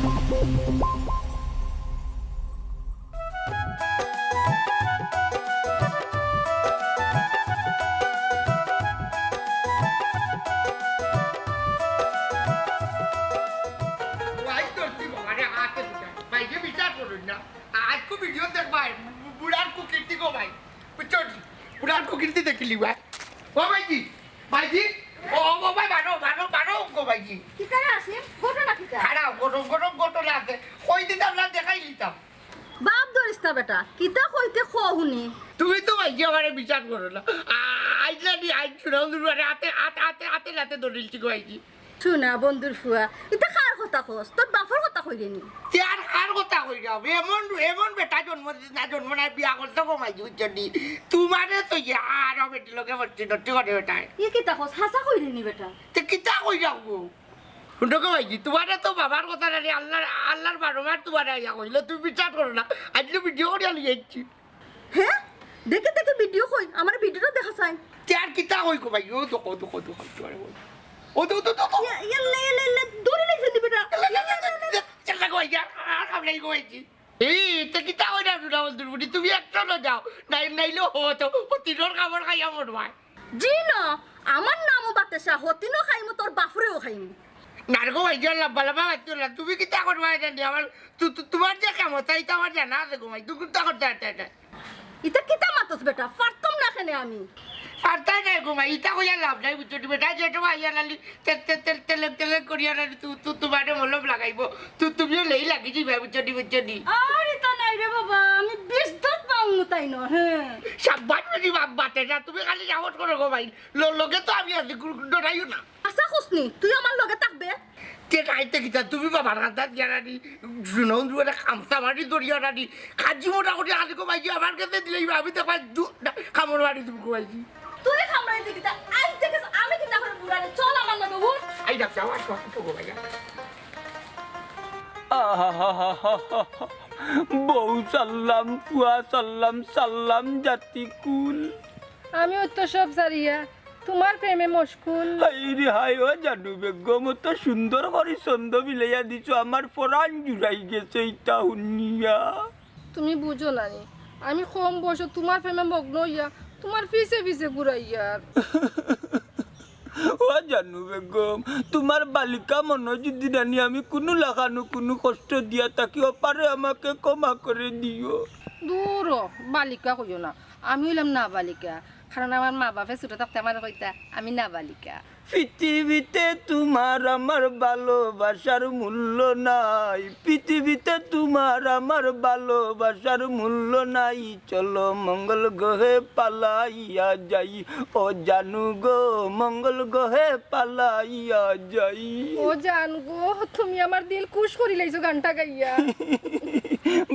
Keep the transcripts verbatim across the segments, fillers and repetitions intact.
ওয়াই তোর তুই বাবারে হাতে দিতে। ভাই, যে বিচার করুন না। আজকে ভিডিও দেখবাই, বু-, বুড়ার কুকীর্তি গো ভাই। বুঝছো? বুড়ার কুকীর্তি দেখিলি ভাই। ও ভাইজি, ভাইজি, ও, ও, ও ভাই, বারো, বারো, বারো গো ভাইজি। কিতা রে আসিফ? ঘটনা কিতা? খারাপ, গরম, গরম ঘটনা আছে। কই দিতাম না, দেখাই দিতাম। বাপ ধরিস না বেটা, কিতা কইতে ক হুনি। তুমি তো ভাইজি আমারে বিচার করো না। আ-, আইজ না নি, আইজ শুনাও দুর্বারে আতে, আতে, আতে, আতে লাতে ধরিলছি গো ভাইজি। শুনা বন্ধুর ফুয়া, ইতা কার কথা কস? তোর বাপর কথা কইরে নি? তে আর কার কথা কইরাম? এমন, এমন বেটা জন্ম দিস না, জন্ম নাই, বিয়া করতে গো মাইজি, বুঝছো নি? তোমারে তো ইয়া আরো বেটি লোকে ভর্তি টর্তি করে বেটায়। ই কিতা কস? হাছা কইরে নি বেটা? তে কিতা কইরাম গো? হুনো গো মাইজি, তোমারে তো বাবার কথা নানি, আল্লাহর, আল্লাহর বারো মার তোমারে আইয়া কইলো, তুমি বিচার করো না। আইজলে ভিডিও করিয়া লই আইছি। হে? দেখে দেখে ভিডিও কই? আমার ভিডিওটা দেখা চাই। তে আর কিতা কই গো ভাই? ও দেখো, দেখো, দেখো, তোমারে কই। ও দেখো, দেখো, দেখো। ইয়া, ইয়াল্লা, ইয়াল্লা, ইয়াল্লা, দৌড়ে লাইছে নি বেটা? ইয়াল্লা, ইয়াল্লা, ইয়াল্লা, ইয়াল্লা, ইয়াল্লা গো ভাই, আর, আর খাবলাই গো ভাই জি। এই, তে কিতা কই না, না, বন্ধুর বুড়ি, তুমি একটা না যাও। নাই, নাইলে হতো, ও তিনর খাবার খাইয়া মরবায়। জি না, আমার নামও বাতেশা, হতিনও খাইমু, তোর বাফরেও খাইমু। না রে গো ভাই, গিয়া লাম্বা লাম্বা মাতিও না। তুমি কিতা করবায় জানি, আমার তু-, তু-, তোমার যে ক্ষমতা, ইতা আমার জানা আছে গো ভাই। তুমি কিতা করতে, এটা, এটা? ইতা কিতা মাতস বেটা? পারতাম না কেনে আমি? পারতায় নাই গো ভাই, ইতা কইয়া লাভ নাই, বুঝছো নি? বেটা, যে তোমার আইয়া লালি, তে-, তে-, তে-, তেলেক তেলেক করিয়া লালি, তু-, তু-, তোমারে মলম লাগাইবো। তু-, তুমিও লেই লাগি দিবে, বুঝছো নি, বুঝছো নি? আর ইতা নাই রে বাবা, আমি বিষ দুধ পাইমু তাই না, হ্যাঁ। সাব্বাস বেটি বাপ বাতেশা, তুমি খালি সাহস করো গো ভাই। ল-, লগে তো আমি আছি, কোনো ডরাইও না। আচ্ছা, হুসনি, তুই আমার লগে থাকবে? তে নাই তে কিতা, তুমি বাবার কান্দাত গিয়া রানি, শুনো, দুয়ারে খামসা মারি ধরিয়া রানি, কাজি মোটা করি আনি কো ভাইজি, আমার কাছে দিলে আমি তো ভাই দু-, না, কামড় মারি তুমি কো ভাইজি। তুই কামড়াই দে কিতা? আইজ দেখে আমি কিতা করে বুড়ারে, চল আমার লগে উঠ। আই ডাক যাও, আর কত তো গো ভাইয়া। আহাহাহাহা। বউ সারলাম, ফুয়া সারলাম, সারলাম জাতিকুল। আমিও তো সব সারিয়া তোমার প্রেমে মশগুল। হায় রে হায়, ও জানু বেগম, অত সুন্দর করি ছন্দ মিলাইয়া দিছো, আমার পরাণ জুড়াই গেছে ইতা হুনিয়া। তুমি বুঝো না নি, আমি কম বয়সো তোমার প্রেমে মগ্ন অইয়া তোমার পিছে পিছে ঘুরাইয়ার। ও জানু বেগম, তোমার বালিকা মনো যদি নানি আমি কুনু লাখানো কুনু কষ্ট দিয়া থাকি, অপারে আমাকে ক্ষমা করে দিও। দূর ও, বালিকা কইও না, আমি অইলাম নাবালিকা, কারণ আমার মা বাপে ছোট থাকতে আমারে কইতা আমি নাবালিকা। পৃথিবীতে তোমার আমার ভালোবাসার মূল্য নাই, পৃথিবীতে তোমার আমার ভালোবাসার মূল্য নাই, চলো মঙ্গল গ্রহে পালাইয়া যাই, ও জানু গো, মঙ্গল গ্রহে পালাইয়া যাই। ও জান গো, তুমি আমার দিল খুশ করি লাইছো গানটা গাইয়া।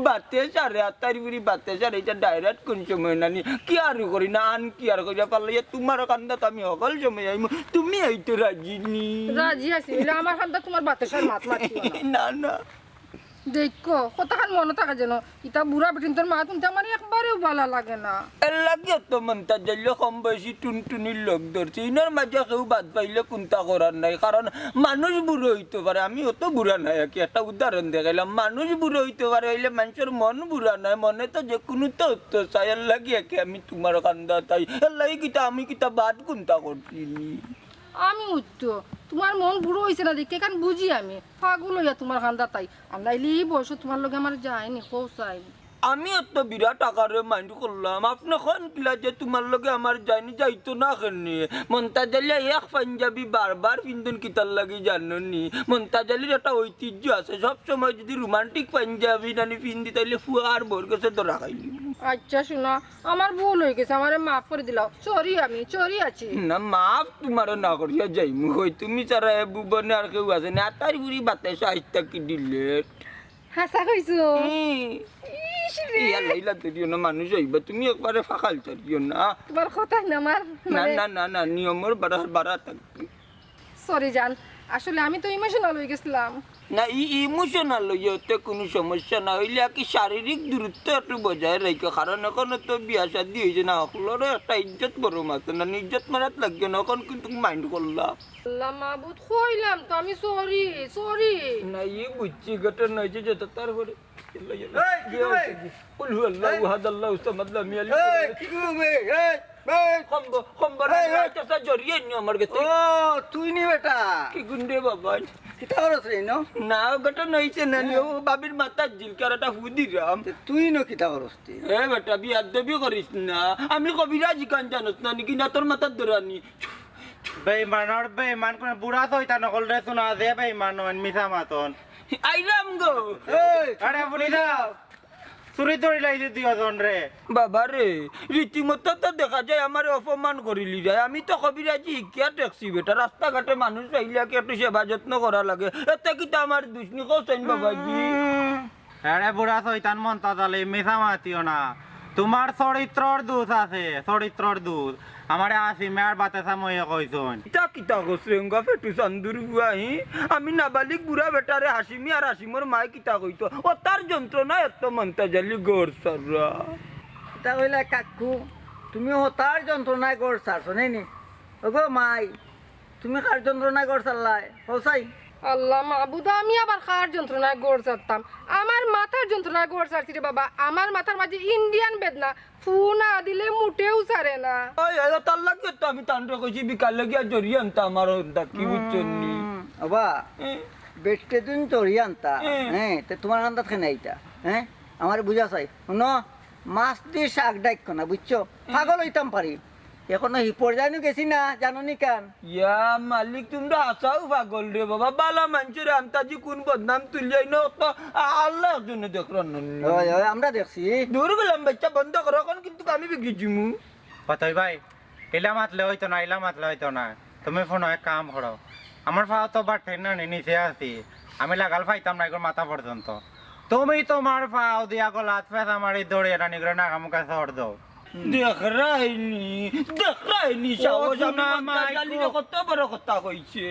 বাতেশারে, আতার বুড়ি বাতেশারে, ইটা direct কোন সময় নানি? কি আর করি না, আন কি আর করি পাল্লাইয়া তোমার কান্দাত আমি হকল সময় আইমু, তুমি আইতে রাজি নি? রাজি আছি, অইলে আমার কান্দাত তোমার বাতেশার মাত মাতিও না। না, না। দেখো, কথাখান মনো থাকে যেন, ইতা বুড়া বেটিন্তর মাত হুনতে আমার একবারেও ভালা লাগে না। এর লাগিও তো মন্তাজ জাইলে কম বয়সী টুনটুনির লগ ধরছে। ইনর মাঝে কেউ বাদ পাইলে কুন্তা করার নাই, কারণ মানুষ বুড়া অইতো পারে, আমি অত বুড়া নায় আর কি, একটা উদাহরণ দেখাইলাম, মানুষ বুড়া অইতো পারে, অইলে মানষর মন বুড়া নায়, মনে তো যে কুনুতা উত্তর চায়, এর লাগি একে আমি তোমার কান্দাত আই, এর লাগি কিতা আমি কিতা বাদ কুন্তা করছি নি? আমি উত্তর, তোমার মন বুড়া অইছে না দেখি, এখান বুঝি আমি, পাগল অইয়া তোমার কান্দাত আই, আর নাইলে ই বয়সো তোমার লগে আমার যায়নি, কও চাই। আমি অত বিরাট আকারে mind করলাম, আপনে কইন কিলা যে তোমার লগে আমার যায়নি, যাইতো না কেনে? মন্তাজ আলী এক পাঞ্জাবি বারবার পিন্দইন কিতার লাগি জানো নি? মন্তাজ আলীর একটা ঐতিহ্য আছে, সব সময় যদি romantic পাঞ্জাবি নানি পিন্দি, তাইলে ফুয়া আর বউর গেছে ধরা খাইলি। আচ্ছা সোনা, আমার ভুল অই গেছে, আমারে মাফ করি দিলাও, sorry, আমি sorry আছি। না, মাফ তোমারে না করিয়া যাইমু কই, তুমি ছাড়া এ ভুবনে আর কেউ আছে না, আতার বুড়ি বাতাসে আইতা কি delete। হাছা কইছো? হুম। ইস রে। ইয়া লাইলা তো দিও না, মানুষ অইবা, তুমি একবারে ফাকাল তো দিও না। তোমার কথা না আমার, না, মানে না, না, না, নিয়মর বাড়া, বাড়া থাকবে। সরি জান, আসলে আমি তো ইমোশনাল হয়ে গেছিলাম। না, ই ইমোশনাল হইয়া ওতে কুনু সমস্যা না, অইলে আর কি শারীরিক দূরত্ব একটু বজায় রাখো, কারণ অখনো তো বিয়া শাদী হইছে না, অকলরও একটা ইজ্জত বড় মাতে না, ইজ্জত মারাত লাগিও না, অখন কিন্তু মাইন্ড করলা। আল্লাহ মাবুদ, কইলাম তো আমি সরি, সরি। না, ই বুঝছি, ঘটনা হইছে যেটা, তারপরে এই, কি গো বে? কুল হু আল্লাহু এই। আহাদ আল্লাহুস সামাদ লাম ইয়ালিদ এই, কি গো বে? এই, এই। কম ব-, কম বড় এই, এই। একটা জড়িয়ে নিও আমার গেছে। ও, তুই নি বেটা? কি গুন্ডে বাবা? কিতা করস রে ইনো? না, ঘটনা হইছে না, নি, ও ভাবির মাথার ঝিলকার একটা হু দিরাম। তে তুই ইনো কিতা করস তুই? এ বেটা, বিয়াদবি করিস না। আমি কবিরাজ ইখান জানোস না নি, কিনা তোর মাথার ধরানি। বেইমানর বেইমান, কোন বুড়া শয়তান অকলরে হুনা যে বেইমান অইন, মিছা মাতইন। আইরাম গো। এই, আরে, বুড়ি যাও। চুরি ধরিলাইছে দুইজন রে। বাবা রে, রীতিমতো তো দেখা যায় আমারে অপমান করিলি রে। আমি তো কবিরাজি হিকিয়া ঠেকছি বেটা। রাস্তাঘাটে মানুষ পাইলে কি একটু সেবা যত্ন করা লাগে। এতে কিতা আমার দুষ নি কওছাইন বাবাজি? উম। আরে বুড়া শয়তান মন্তাজ আলী, মিছা মাতিও না। তোমার চরিত্রর দোষ আছে, চরিত্রর দোষ। আমারে হাসিমে আর বাতেসা ময়ে কইছইন। ইতা কিতা কস রে, উঙ্গা ফেটু চান্দুর বুয়া, হি? আমি নাবালিক বুড়া বেটারে হাসিমি আর হাসিমর মায়ে কিতা কইতো? অতার যন্ত্রণায় এত মন্তাজ আলী ঘর ছাড়রা। ইতা কইলা কাকু, তুমি অতার যন্ত্রণায় ঘর ছাড়ছো, নায় নি? ওগো মাই, তুমি কার যন্ত্রণায় ঘর ছাড়লায়? কওছাইন। আল্লাহ মাবুদ, আমি আবার কার যন্ত্রণায় ঘর ছাড়তাম? আমার মাথার যন্ত্রণায় ঘর ছাড়ছি রে বাবা। আমার মাথার মাঝে ইন্ডিয়ান বেদনা, ফু না দিলে মুটেও ছাড়ে না। ওই, ওই, তার লাগি তো আমি তানরে কইছি বিকালে গিয়া জড়ি আনতা আমার হন্দাত, কি বুঝছইন নি? হুম, ওবা, এ? বেটে দিন জড়ি আনতা, এ? হ্যাঁ, তে তোমার কান্দাত কেনে আইতা, হ্যাঁ? আমারে বুঝা চাই, হুনো, মাছ দি শাক ডাইক্কো না, বুঝছো? পাগল অইতাম পারি। অখনো হি পর্যায়ে নু গেছি না, জানো নি কান? ইয়া মালিক, তুমরা হাছাউ পাগল রে বাবা। বালা মানষরে আন্তাজি কুন বদনাম তুলিয়া ইনো তো আ-, আল্লাহ একজনে দেখরা না নি। ওই, ওই, আমরা দেখছি। দূর গেলাম, বাইচ্চা বন্ধ করো, অখন কিন্তু আমি বিগড়ি যিমু। পাতই ভাই, ইলা মাতলে অইতো না, ইলা মাতলে অইতো না। তুমি হুনো, এক কাম করো, আমার পাও তো বাটে না নি, নিচে আছি, আমি লাগাল পাইতাম না এগুর মাথা পর্যন্ত। তুমি তোমার পাও দিয়া গলাত ফেঁচা মারি ধরি এটা নিগরে নাকামুখা সর দাও। দেখরায়নি, দেখরায়নি, ও সাহস, আমি সোনা মন্তাজ আলীরে কত বড় কথা কইছে।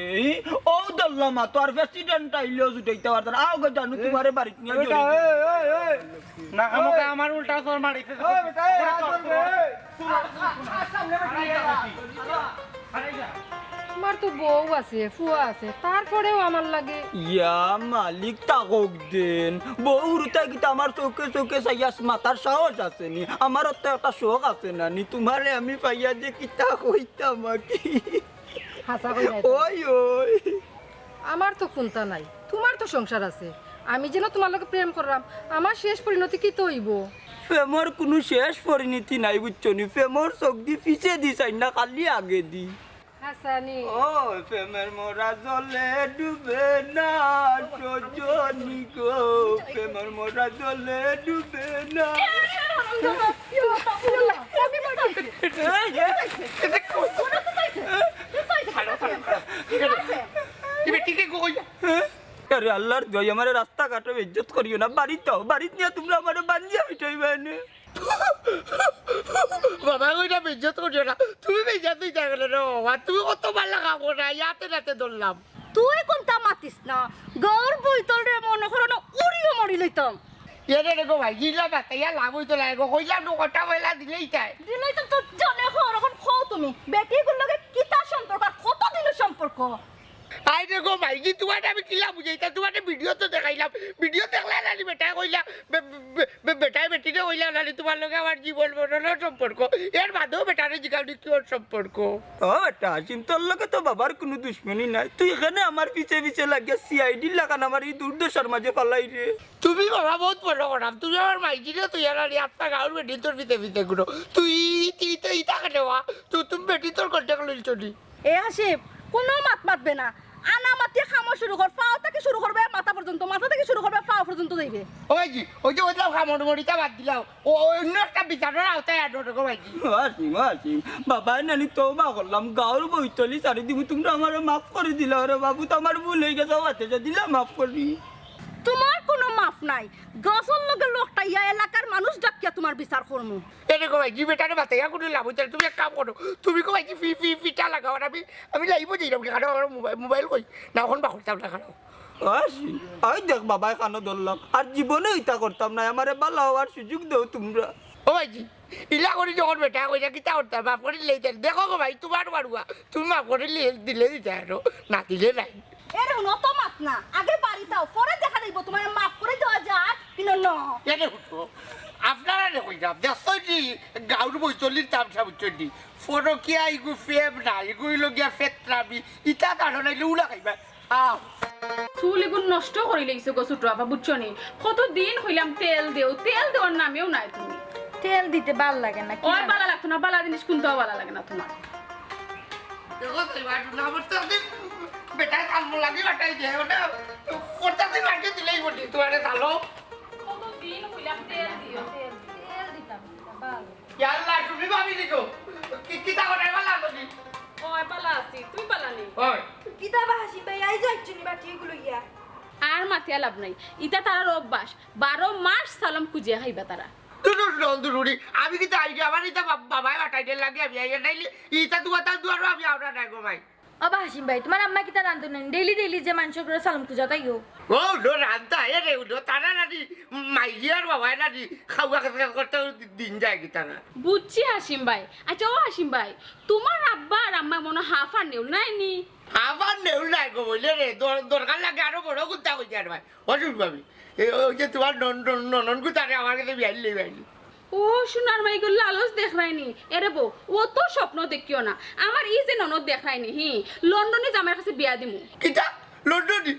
ও দল্লা মা, তোর প্রেসিডেন্ট আইলেও জুটাইতে পারতাম না। আও গো জানু, তোমারে বাড়িত নিয়া জড়ি। নাকামুখা আমার উল্টা সর মারিছে। আমার তো বউ আছে, ফুয়া আছে, তারপরেও আমার লাগে। ইয়া মালিক, তাকউক দেন। বউ হুরুতায় কিতা আমার চউখে চউখে চাইয়া মাতার সাহস আছে নি? আমারও তো একটা শখ আছে না নি? তোমারে আমি পাইয়া যে কিতা কইতাম আর কি। হাছা কইরায় তো। ওই, ওই। আমার তো কুন্তা নাই, তোমার তো সংসার আছে। আমি যেন তোমার লগে প্রেম করলাম, আমার শেষ পরিণতি কিতা অইবো? প্রেমর কুনু শেষ পরিণতি নাই, বুঝছো নি? প্রেমর চউখ দি পিছে দি চাইন না, খালি আগে দি। হাছানি। ও, প্রেমর মরা জলে ডুবে না, সজনী গো, প্রেমর মরা জলে ডুবে না। আরে আল্লাহর দোয়াই, আমারে রাস্তাঘাটো বেইজ্জত করিও না, বাড়িত আও, বাড়িত নিয়া তোমরা আমারে বান্ধিয়া পিটাইবায় নে। বাবা, কইরা বেইজ্জত করিও না। তুমি বেইজ্জত অইতা কেনে রে বাবা? তুমি কত ভালা কাম করো, ইয়াতে নাতে ধরলাম। তুই কুন্তা মাতিস না, গাউর বইতল রে মনো করো না, উড়িও মরি লইতাম। এরে রে গো ভাই, গিলা বাতাইয়া লাভ অইতো না গো, কইলাম তো কথা বইলা দিলেই তাই। দিলেই তো তোর জানে খবর, অখন কও তুমি, বেটিগুর লগে কিতা সম্পর্ক, আর কত দিনর সম্পর্ক? আই রে গো মাইজি, তোমারে আমি কিলা বুঝাইতাম, তোমারে ভিডিও তো দেখাইলাম, ভিডিও দেখলা না নি বেটায় কইলা, বে-, বে-, বে-, বেটায় বেটিরে কইলা না নি, তোমার লগে আমার জীবন মরণর সম্পর্ক, এর বাদেও বেটারে জিগাও নি কিওর সম্পর্ক। ও বেটা হাসিম, তোর লগে তো বাবার কুনু দুশমনি নাই, তুই কেনে আমার পিছে পিছে লাগিয়া সিআইডির লাখান আমার ই দুর্দশার মাঝে ফালাইরে। তুমি বাবা বহুত বড় খারাপ, তুমি আমার মাইজিরে তুই আর আরে আত্মা গাউর বেটি তোর পিছে পিছে ঘুরো, তুই, তুই তো ইতা কেনে ওয়া, তুই তুমি বেটি তোর কন্ট্যাক্ট লইছো নি। এ হাসিম, কুনু মাত মাতবে না। আনা মাতিয়া কামো শুরু কর, পাও থাকি শুরু করবে মাথা পর্যন্ত, মাথা থাকি শুরু করবে পাও পর্যন্ত যাইবে। ও ভাইজি, ওই যে ওইটা কামড় মরিটা বাদ দিলাও, ও, ও অন্য একটা বিচারর আওতায় আনো রে গো ভাইজি। ও হাসিম, ও হাসিম, বাবা নানি তওবা করলাম, গাউর বইতলি ছাড়ি দিমু, তোমরা আমারে মাফ করি দিলাও রে বাবু, তো আমার ভুল অই গেছে, বাতে দিলা মাফ করি। তোমার কুনু মাফ নাই, গাছর লগে লকটাইয়া এলাকার মানুষ ডাকিয়া তুমার বিচার করমু। এরে গো ভাইজি, বেটারে বাতাইয়া কুনু লাভ অইছে না। তুমি এক কাম করো, তুমি গো ভাইজি ফি, ফি, ফিটা লাগাও, আর আমি, আমি লাইভো যাইরাম, কারণ আমার মোবাইল, মোবাইল কই না, অখন বার করতাম না, কারণ। আছি, আই দেখ বাবায় কানো ধরলাম, আর জীবনে ইতা করতাম না, আমারে বালা অওয়ার সুযোগ দেও তুমরা। ও ভাইজি, ইলা করি যখন বেটায় কইরা কিতা করতাম, মাফ করি দিলে দিতাম। দেখো গো ভাই, তুমার বারুয়া, তুমি মাফ করি দিলে দিতায় আরো, না দিলে নাই। এরে হুনো, অত মাত না, আগে বাড়িত আও, পরে দেখা যাইবো তুমারে মাফ করি দেওয়া যার কি না। এরে হুনো, আপনারারে কইরাম, দেখছইন নি, গাউর বইতলির তামশা বুঝছইন নি, পরকিয়া ইগু প্রেম না, ইগু অইলো গিয়া ফেতরামি, ইতা জানো না, ইলে উলা খাইবা। আও। চুল ইগুন নষ্ট করিলাইছো গো ছুটো আফা, বুঝছো নি? কতদিন কইলাম তেল দেও, তেল দেওয়ার নামেও নাই তুমি। তেল দিতে ভালা লাগে না, কি ওই লাগে? ভালা লাগতো না, ভালা জিনিস কুনটাও ভালা লাগে না তুমার। দেখো তো, এবার না করতে করতে বেটায় কাম লাগি বাটাই দেয়, ওটা করতে করতে মাকে দিলেই বলি, তোমারে ভালো। কতদিন কইলাম তেল দিও, তেল দিও। তেল দিতাম না, ভালা লাগে। ইয়া আল্লাহ, তুমি ভাবি দেখো, কি, কিতা করে ভালা আছো নি? ওই ভালা আছি, তুই ভালা নি? ওই। কিতা বা হাসিম ভাই, আইজ আইছো নি বাটি ইগুলো ইয়া? আর মাতিয়া লাভ নাই, ইতা তারার অভ্যাস, বারো মাস সালম খুজিয়া খাইবা তারা। দূর, দূর, দূর, দূর, উড়ি। আমি কিতা আইডিয়া, আমার ইতা বাব-, বাবায় বাটাই দের লাগি আমি আইয়া নাইলে, ইতা দুয়ার তার দুয়ারও আমি আওরা নাই গো ভাই। ও বা হাসিম ভাই, তুমার আম্মা কিতা রান্ধইন না? ডেইলি ডেইলি যে মানষর ঘরো সালম খুজা তাইও। ও, উলো রান্ধতা, এ রে, উলো, তারা নানি, মাইজি আর বাবায় নানি, খাওয়া খেতে করতে দিন যায় কি তারা। বুঝছি হাসিম ভাই। আচ্ছা, ও হাসিম ভাই, তুমার আব্বা আর আম্মা মনো হাফ আর নেউল নাই নি? আবার নেউল নাই গো বইলে রে, দর-, দরকার লাগে আরো বড় কুন্তা কইতে আর ভাই। অসুখ ভাবি, এ, ওই যে তুমার নন-, নন-, ননন কুতারে আমার কাছে বিয়াইলে ভাই। ও সোনার মাই গো, লালচ দেখরায়নি। এরে বউ, অত স্বপ্ন দেখিও না। আমার ই যে ননদ দেখরায়নি, হি, লন্ডনি জামাইর কাছে বিয়া দিমু। কিতা? লন্ডনি?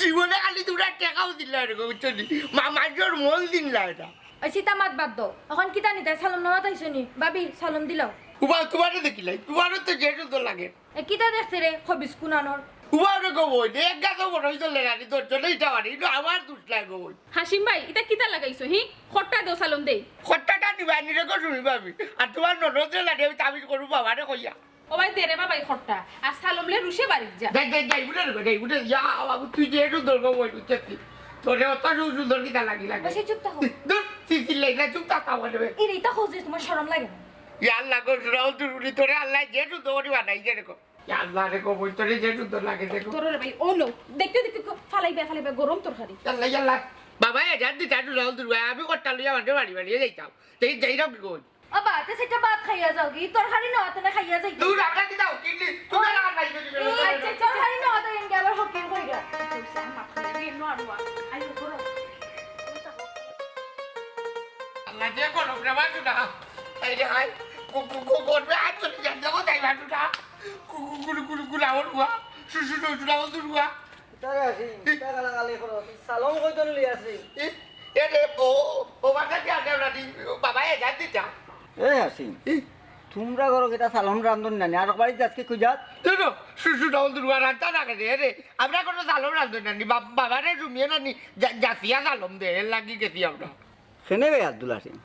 জীবনে খালি তুমরা টেকাও দিলা এরকম, বুঝছো নি? মা-, মাইনষর মন দিলা এটা। ওই সীতা মাত বাদ দাও। অখন কিতা নিতায়? সালম নেওয়াত আইছো নি? ভাবি, সালম দিলাও। উবা, তুমারে দেখিলাই। তুমারও তো যে সুন্দর লাগে। এ কিতা দেখতে রে, খবিস কুনানোর? উবা রে গো বইন, এক গাছও বড় অইতো লেরানি, দশজনে ইটা পারে, কিন্তু আমার দুষ নাই গো বইন। হাসিম ভাই, ইটা কিতা লাগাইছো, হি? খট্টা দেও, সালম দেই। খট্টাটা নিবায় নি রে গো, শুনি ভাবি। আর তুমার ননদরে লাগে, আমি তাবিজ করু বাবারে কইয়া। ও ভাই, দে রে বাবা, ই খট্টা। আর সালম লে রুশে বাড়িত যা। যাই, যাই, যাই, উঠে রে গো, যাই, উঠে। ইয়া, বাবু, তুই যে একটু দরকার বই, বুঝছিস তুই? তোরে অত সু-, সুন্দর কিতা লাগি লাগে? বেশি চুপ থাকো। দূর, চিচিল্লাই না, চুপ থাক, আমার রে। এই রে, ইতা খোঁজ দে, তুমার শরম লাগে না? ইয়া আল্লাহ গো, সুরাউল তুই উনি তোরে আল্লাহ যে সুন্দর করি বানাইছে রে গো। ইয়া আল্লাহ রে গো, বই তোরে যে সুন্দর লাগে দেখো। তোর রে ভাই, ও লো, দেখতে দেখতে খুব ফালাইবে, ফালাইবে, গরম তরকারি। ইয়াল্লা, ইয়াল্লা। বাবা, এ জান দিতা একটু লাউল দুর্গা, আমি কট্টা লইয়া মাঠে বাড়ি বাড়িয়ে যাইতাম। এই যাই না কি কই? ও বা, তে সেটা ভাত খাইয়া যাও কি? তরকারি না, তেনে খাইয়া যাই। দূর, আমরা কি দাও? কিডনি, তুমি আর নাই যদি এই, এই, এই, তরকারি না, তো এনকে আবার হকিং কইরা। আল্লাহ, যে করো, রে বাজু না। এই রে, হাই। গো, গো, গো, গো, রে, আজ চলে যান, দেখো, তাই বাজু না। গু, গু, গুলু, গুলু, গুলা, ওর গুয়া। শু, শু, শু, শু, ওর গুয়া। কিতারে আছি? কিতা গালাগালি করো? তুই সালম কইতন লই আছি? এ, এ রে, ও, ও বাবা কি আগে ওরা দি, ও বাবা এ জান দিতা। এ আছি। এ? তুমরা ঘরো কিতা সালম রান্ধন নানি? আর বাড়ি যাস কি খুঁজাত? দেখো, শু, শু, ওর গুয়া রান্ধতা না কেনে, এ রে? আমরা কোনো সালম রান্ধন নানি, বাব-, বাবারে জুমিয়ে নানি, জা-, জাসিয়া সালম দে, এর লাগি গেছি আমরা। কেনে বে আব্দুল হাসিম?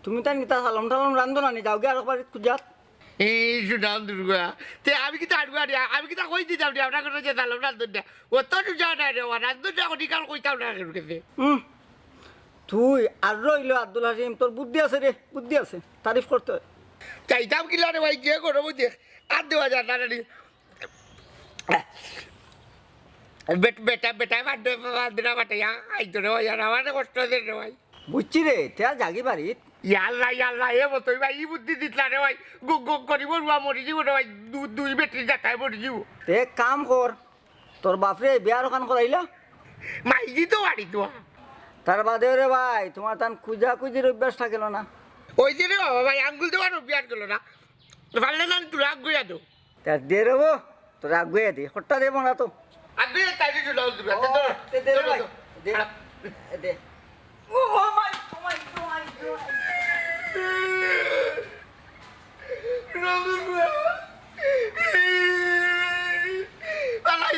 তুমি তান কিতা সালম টালম রান্ধো নানি? যাও গিয়া আরক বাড়ি খুঁজাত। এই সুনাম দুর্গা। তে আমি কিতা আড়ুয়া রে, আমি কিতা কই দিতাম রে, আমরা কোনো যে সালম রান্ধন না। অত সুজা না রে, ও রান্ধন না, অধিকার কইতাম না কেউ গেছে। হুম। তুই আর রইল আব্দুল হাসিম, তোর বুদ্ধি আছে রে, বুদ্ধি আছে। তারিফ করতে হয়। চাইতাম কিলা রে ভাই, যে গরম দেখ, আর দেওয়া যায় না রে। বেট-, বেটা, বেটা, বাদ দে, বাদ দে না, বাদ দে, ইয়া, আই তো রে ভাই, আর আমার কষ্ট দে রে ভাই। বুঝছি রে, তে আর যাগি বাড়িত। ইয়াল্লা, ইয়াল্লা, এ মতই ভাই, ই বুদ্ধি দিতলা রে ভাই। গো, গো, গরিব রুয়া মরি দিব রে ভাই, দু-, দুই বেটির জাতায় মরি দিব। তে এক কাম কর, তোর বাপরে বিয়ার ওখান করাইলা? মাইজি তো বাড়ি তো। তার বাদে রে ভাই, তোমার তান খুজা খুজির অভ্যাসটা গেল না। ওই যে রে বাবা ভাই, আঙ্গুল দেওয়ার অভ্যাস গেল না। পারলে না, তুই রাগ গইয়া দো। তা দে রে বো, তোর আগুয়ে দে, হট্টা দে মনা তো। আগুয়ে তাই দিছো, লাও দিবা, ও, দে, দে, তে দে রে দে, ভাই, দে। দে। খারাপ। দে। ও, ও মাই, ও মাই, ও মাই, ও মাই। পালাই।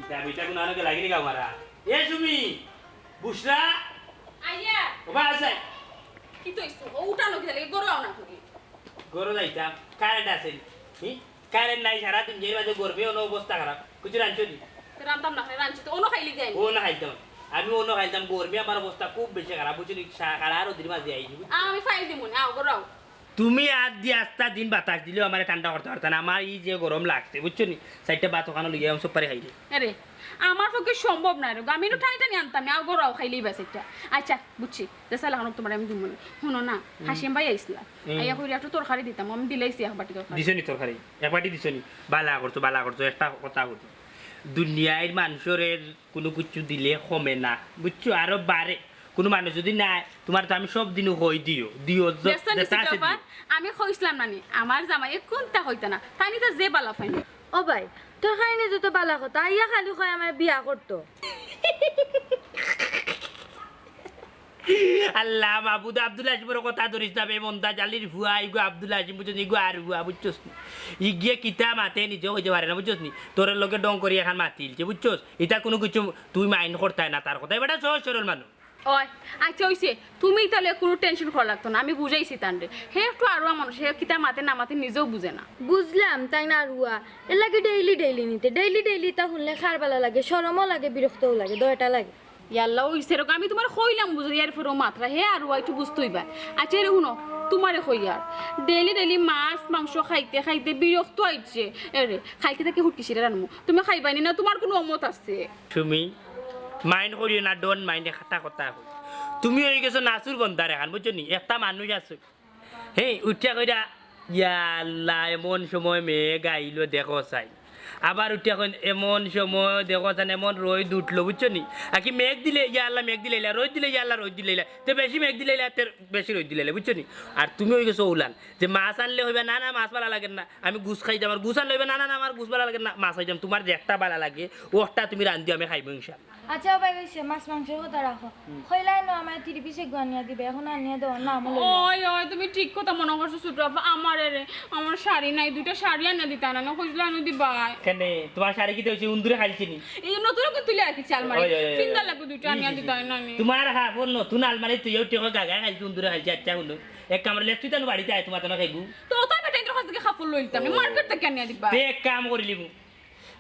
ইটা, ইটা কোন আনকে লাগেনি গা মারা? এ সুমি, বুসরা? আইয়া। ও বা আছে। কি তো ইসু? ও উঠানো কি লাগে? গরো আও না তুমি। গরো যাইতাম। কারেন্ট আছে নি? হি? কারেন্ট নাই, সারা দিন যে বাজে গরমে অনো অবস্থা খারাপ। বুঝছো, রানছো নি? তো রানতাম না, খালি রানছি তো, অনো খাইলে যাই। ও না খাইতাম। আমি অনো খাইতাম, গরমে আমার অবস্থা খুব বেশি খারাপ, বুঝছো নি? সা-, খাড়া আর ওদের মাঝে আইনি, বুঝছো? আ, আমি ফাইল দিমু নি, আও, ঘরো আও। তুমি আর দি আস্তা দিন বাতাস দিলেও আমারে ঠান্ডা করতে পারতা না। আমার এই যে গরম লাগছে, বুঝছো নি? চাইরটা ভাত ওখানো লইয়া আমি সব পারে খাইলে। আরে, আমার পক্ষে সম্ভব না রে, আমি একটু টানি টানি আনতাম, আও, ঘরো আও, খাইলেই বাস একটা। আচ্ছা, বুঝছি, যে সালা খানো তোমার আমি দিমু নি। হুনো না, হুম। হাসিম ভাই আইসলা। হুম। আইয়া কইরা একটু তরকারি দিতাম, আমি দিলাইছি এক বাটি তরকারি। দিছো নি তরকারি? এক বাটি দিছো নি? বালা করছো, বালা করছো, একটা কথা কইছি। দুনিয়ার মানুষরে কুনু কিছু দিলে কমে না, বুঝছো? আরো বাড়ে। কুনু মানুষ যদি নাই, তোমার তো আমি সব দিনও কই দিও, দিও, য-, ব্যস্ত যেটা নিছি আছে বাবা, দিও। আমি কইছিলাম না নি, আমার জামাই কোনটা কইতা না, তানি তো যে বালা পাইনি। ও ভাই, তোর খাইনি যত বালা কথা, আইয়া খালি কয় আমার বিয়া করতো। আল্লাহ মাবুদ, আব্দুল হাসিমর কথা ধরিস না বে, মন্তাজ আলীর ফুয়া, ইগু আব্দুল হাসিম, বুঝছস নি? ইগু আর ফুয়া, বুঝছস নি? ইগিয়ে কিতা মাতে নিজেও কইতে পারে না, বুঝছস নি? তোর লগে ডং করি এখন মাতিলছে, বুঝছস? ইতা কুনু কিছু তুই মাইন্ড করতায় না তার কথা, এ বেটা সহজ সরল মানুষ। ওই, আচ্ছা, অইছে, তুমি তাইলে কুনু টেনশন করা লাগতো না, আমি বুঝাইছি তানরে। হে একটু আরুয়া মানুষ, হে কিতা মাতে না মাতে নিজেও বুঝে না। বুঝলাম, তাইন আরুয়া। এর লাগি ডেইলি ডেইলি নিতে, ডেইলি ডেইলি তা হুনলে খার বালা লাগে, শরমও লাগে, বিরক্তও লাগে, দয়টা লাগে। ইয়াল্লা, অইছে এরকম, আমি তোমারে কইলাম বুঝো, এর পরেও মাতরা, হে আরুয়া, একটু বুঝতে অইবা। আচ্ছা, এরে হুনো, তোমারে কই আর, ডেইলি ডেইলি মাছ মাংস খাইতে খাইতে বিরক্ত আইছে। এরে, কাইলকে থাকি হুটকি শিরা রানমু, তুমি খাইবায়নি না, তোমার কুনু অমত আছে? তুমি মাইন্ড করিও না, ডোন্ট মাইন্ড, একটা কথা কই। তুমি অই গেছো নাচুর বন্দার এখন, বুঝছো নি? একটা মানুষ আছে, হে, উঠিয়া কইরা, "ইয়া আল্লাহ, এমন সময় মেঘ আইলো, দেখো চাই।" আবার উঠিয়া কইন, "এমন সময় দেখো চাই, এমন রইদ উঠলো", বুঝছো নি? আর কি মেঘ দিলে, "ইয়া আল্লাহ, মেঘ দিলে ইলা", রইদ দিলে, "ইয়া আল্লাহ, রইদ দিলে ইলা", তে বেশি মেঘ দিলে ইলা, তে বেশি রইদ দিলে ইলা, বুঝছো নি? আর তুমি অই গেছো উলান, যে মাছ আনলে কইবা, "না, না, মাছ বালা লাগের না, আমি গুস খাইতাম", আর গুস আনলে কইবা, "না, না, না, আমার গুস বালা লাগের না, মাছ খাইতাম", তোমার যেটা বালা লাগে, ওটা তুমি রান্ধিও, আমি খাইমু ইনশাআল্লাহ। আচ্ছা, ও ভাই, অইছে, মাছ মাংসর কথা রাখো। হুম। কইলায় না আমারে থ্রি পিস এগু আনিয়া দিবে, এখন আনিয়া দেওয়ার নামও লইলা না। ওই, ওই, তুমি ঠিক কথা মনো করছো, ছোট আপা, আমারে রে, আমার শাড়ি নাই, দুইটা শাড়ি আনিয়া দিতায় না, না কইছিলায় আনিয়া দিবায়। কেনে? তোমার শাড়ি কিতা অইছে? উন্দুরে খাইলছে নি? এই নতুন নতুন তুলিয়া রাখছি আলমারি। ওই, ওই, ওই, ওই। পিন্দার লাগি দুইটা আনিয়া দিতায় না নি? তোমার কাপড় নতুন আলমারি তুই উঠে গাগা খাইলছে, উন্দুরে খাইলছে, আচ্ছা হুনো। এক কাম করিলে তুই তানু বাড়িত আয়, তোমার তানু খাইবো। তো তাই বেটা, ইন্দুর কাছ থাকি কাপড় লইতাম নি, ও। মার্কেট থাকি আনিয়া দিবায়। তে এক কাম করিলিমু।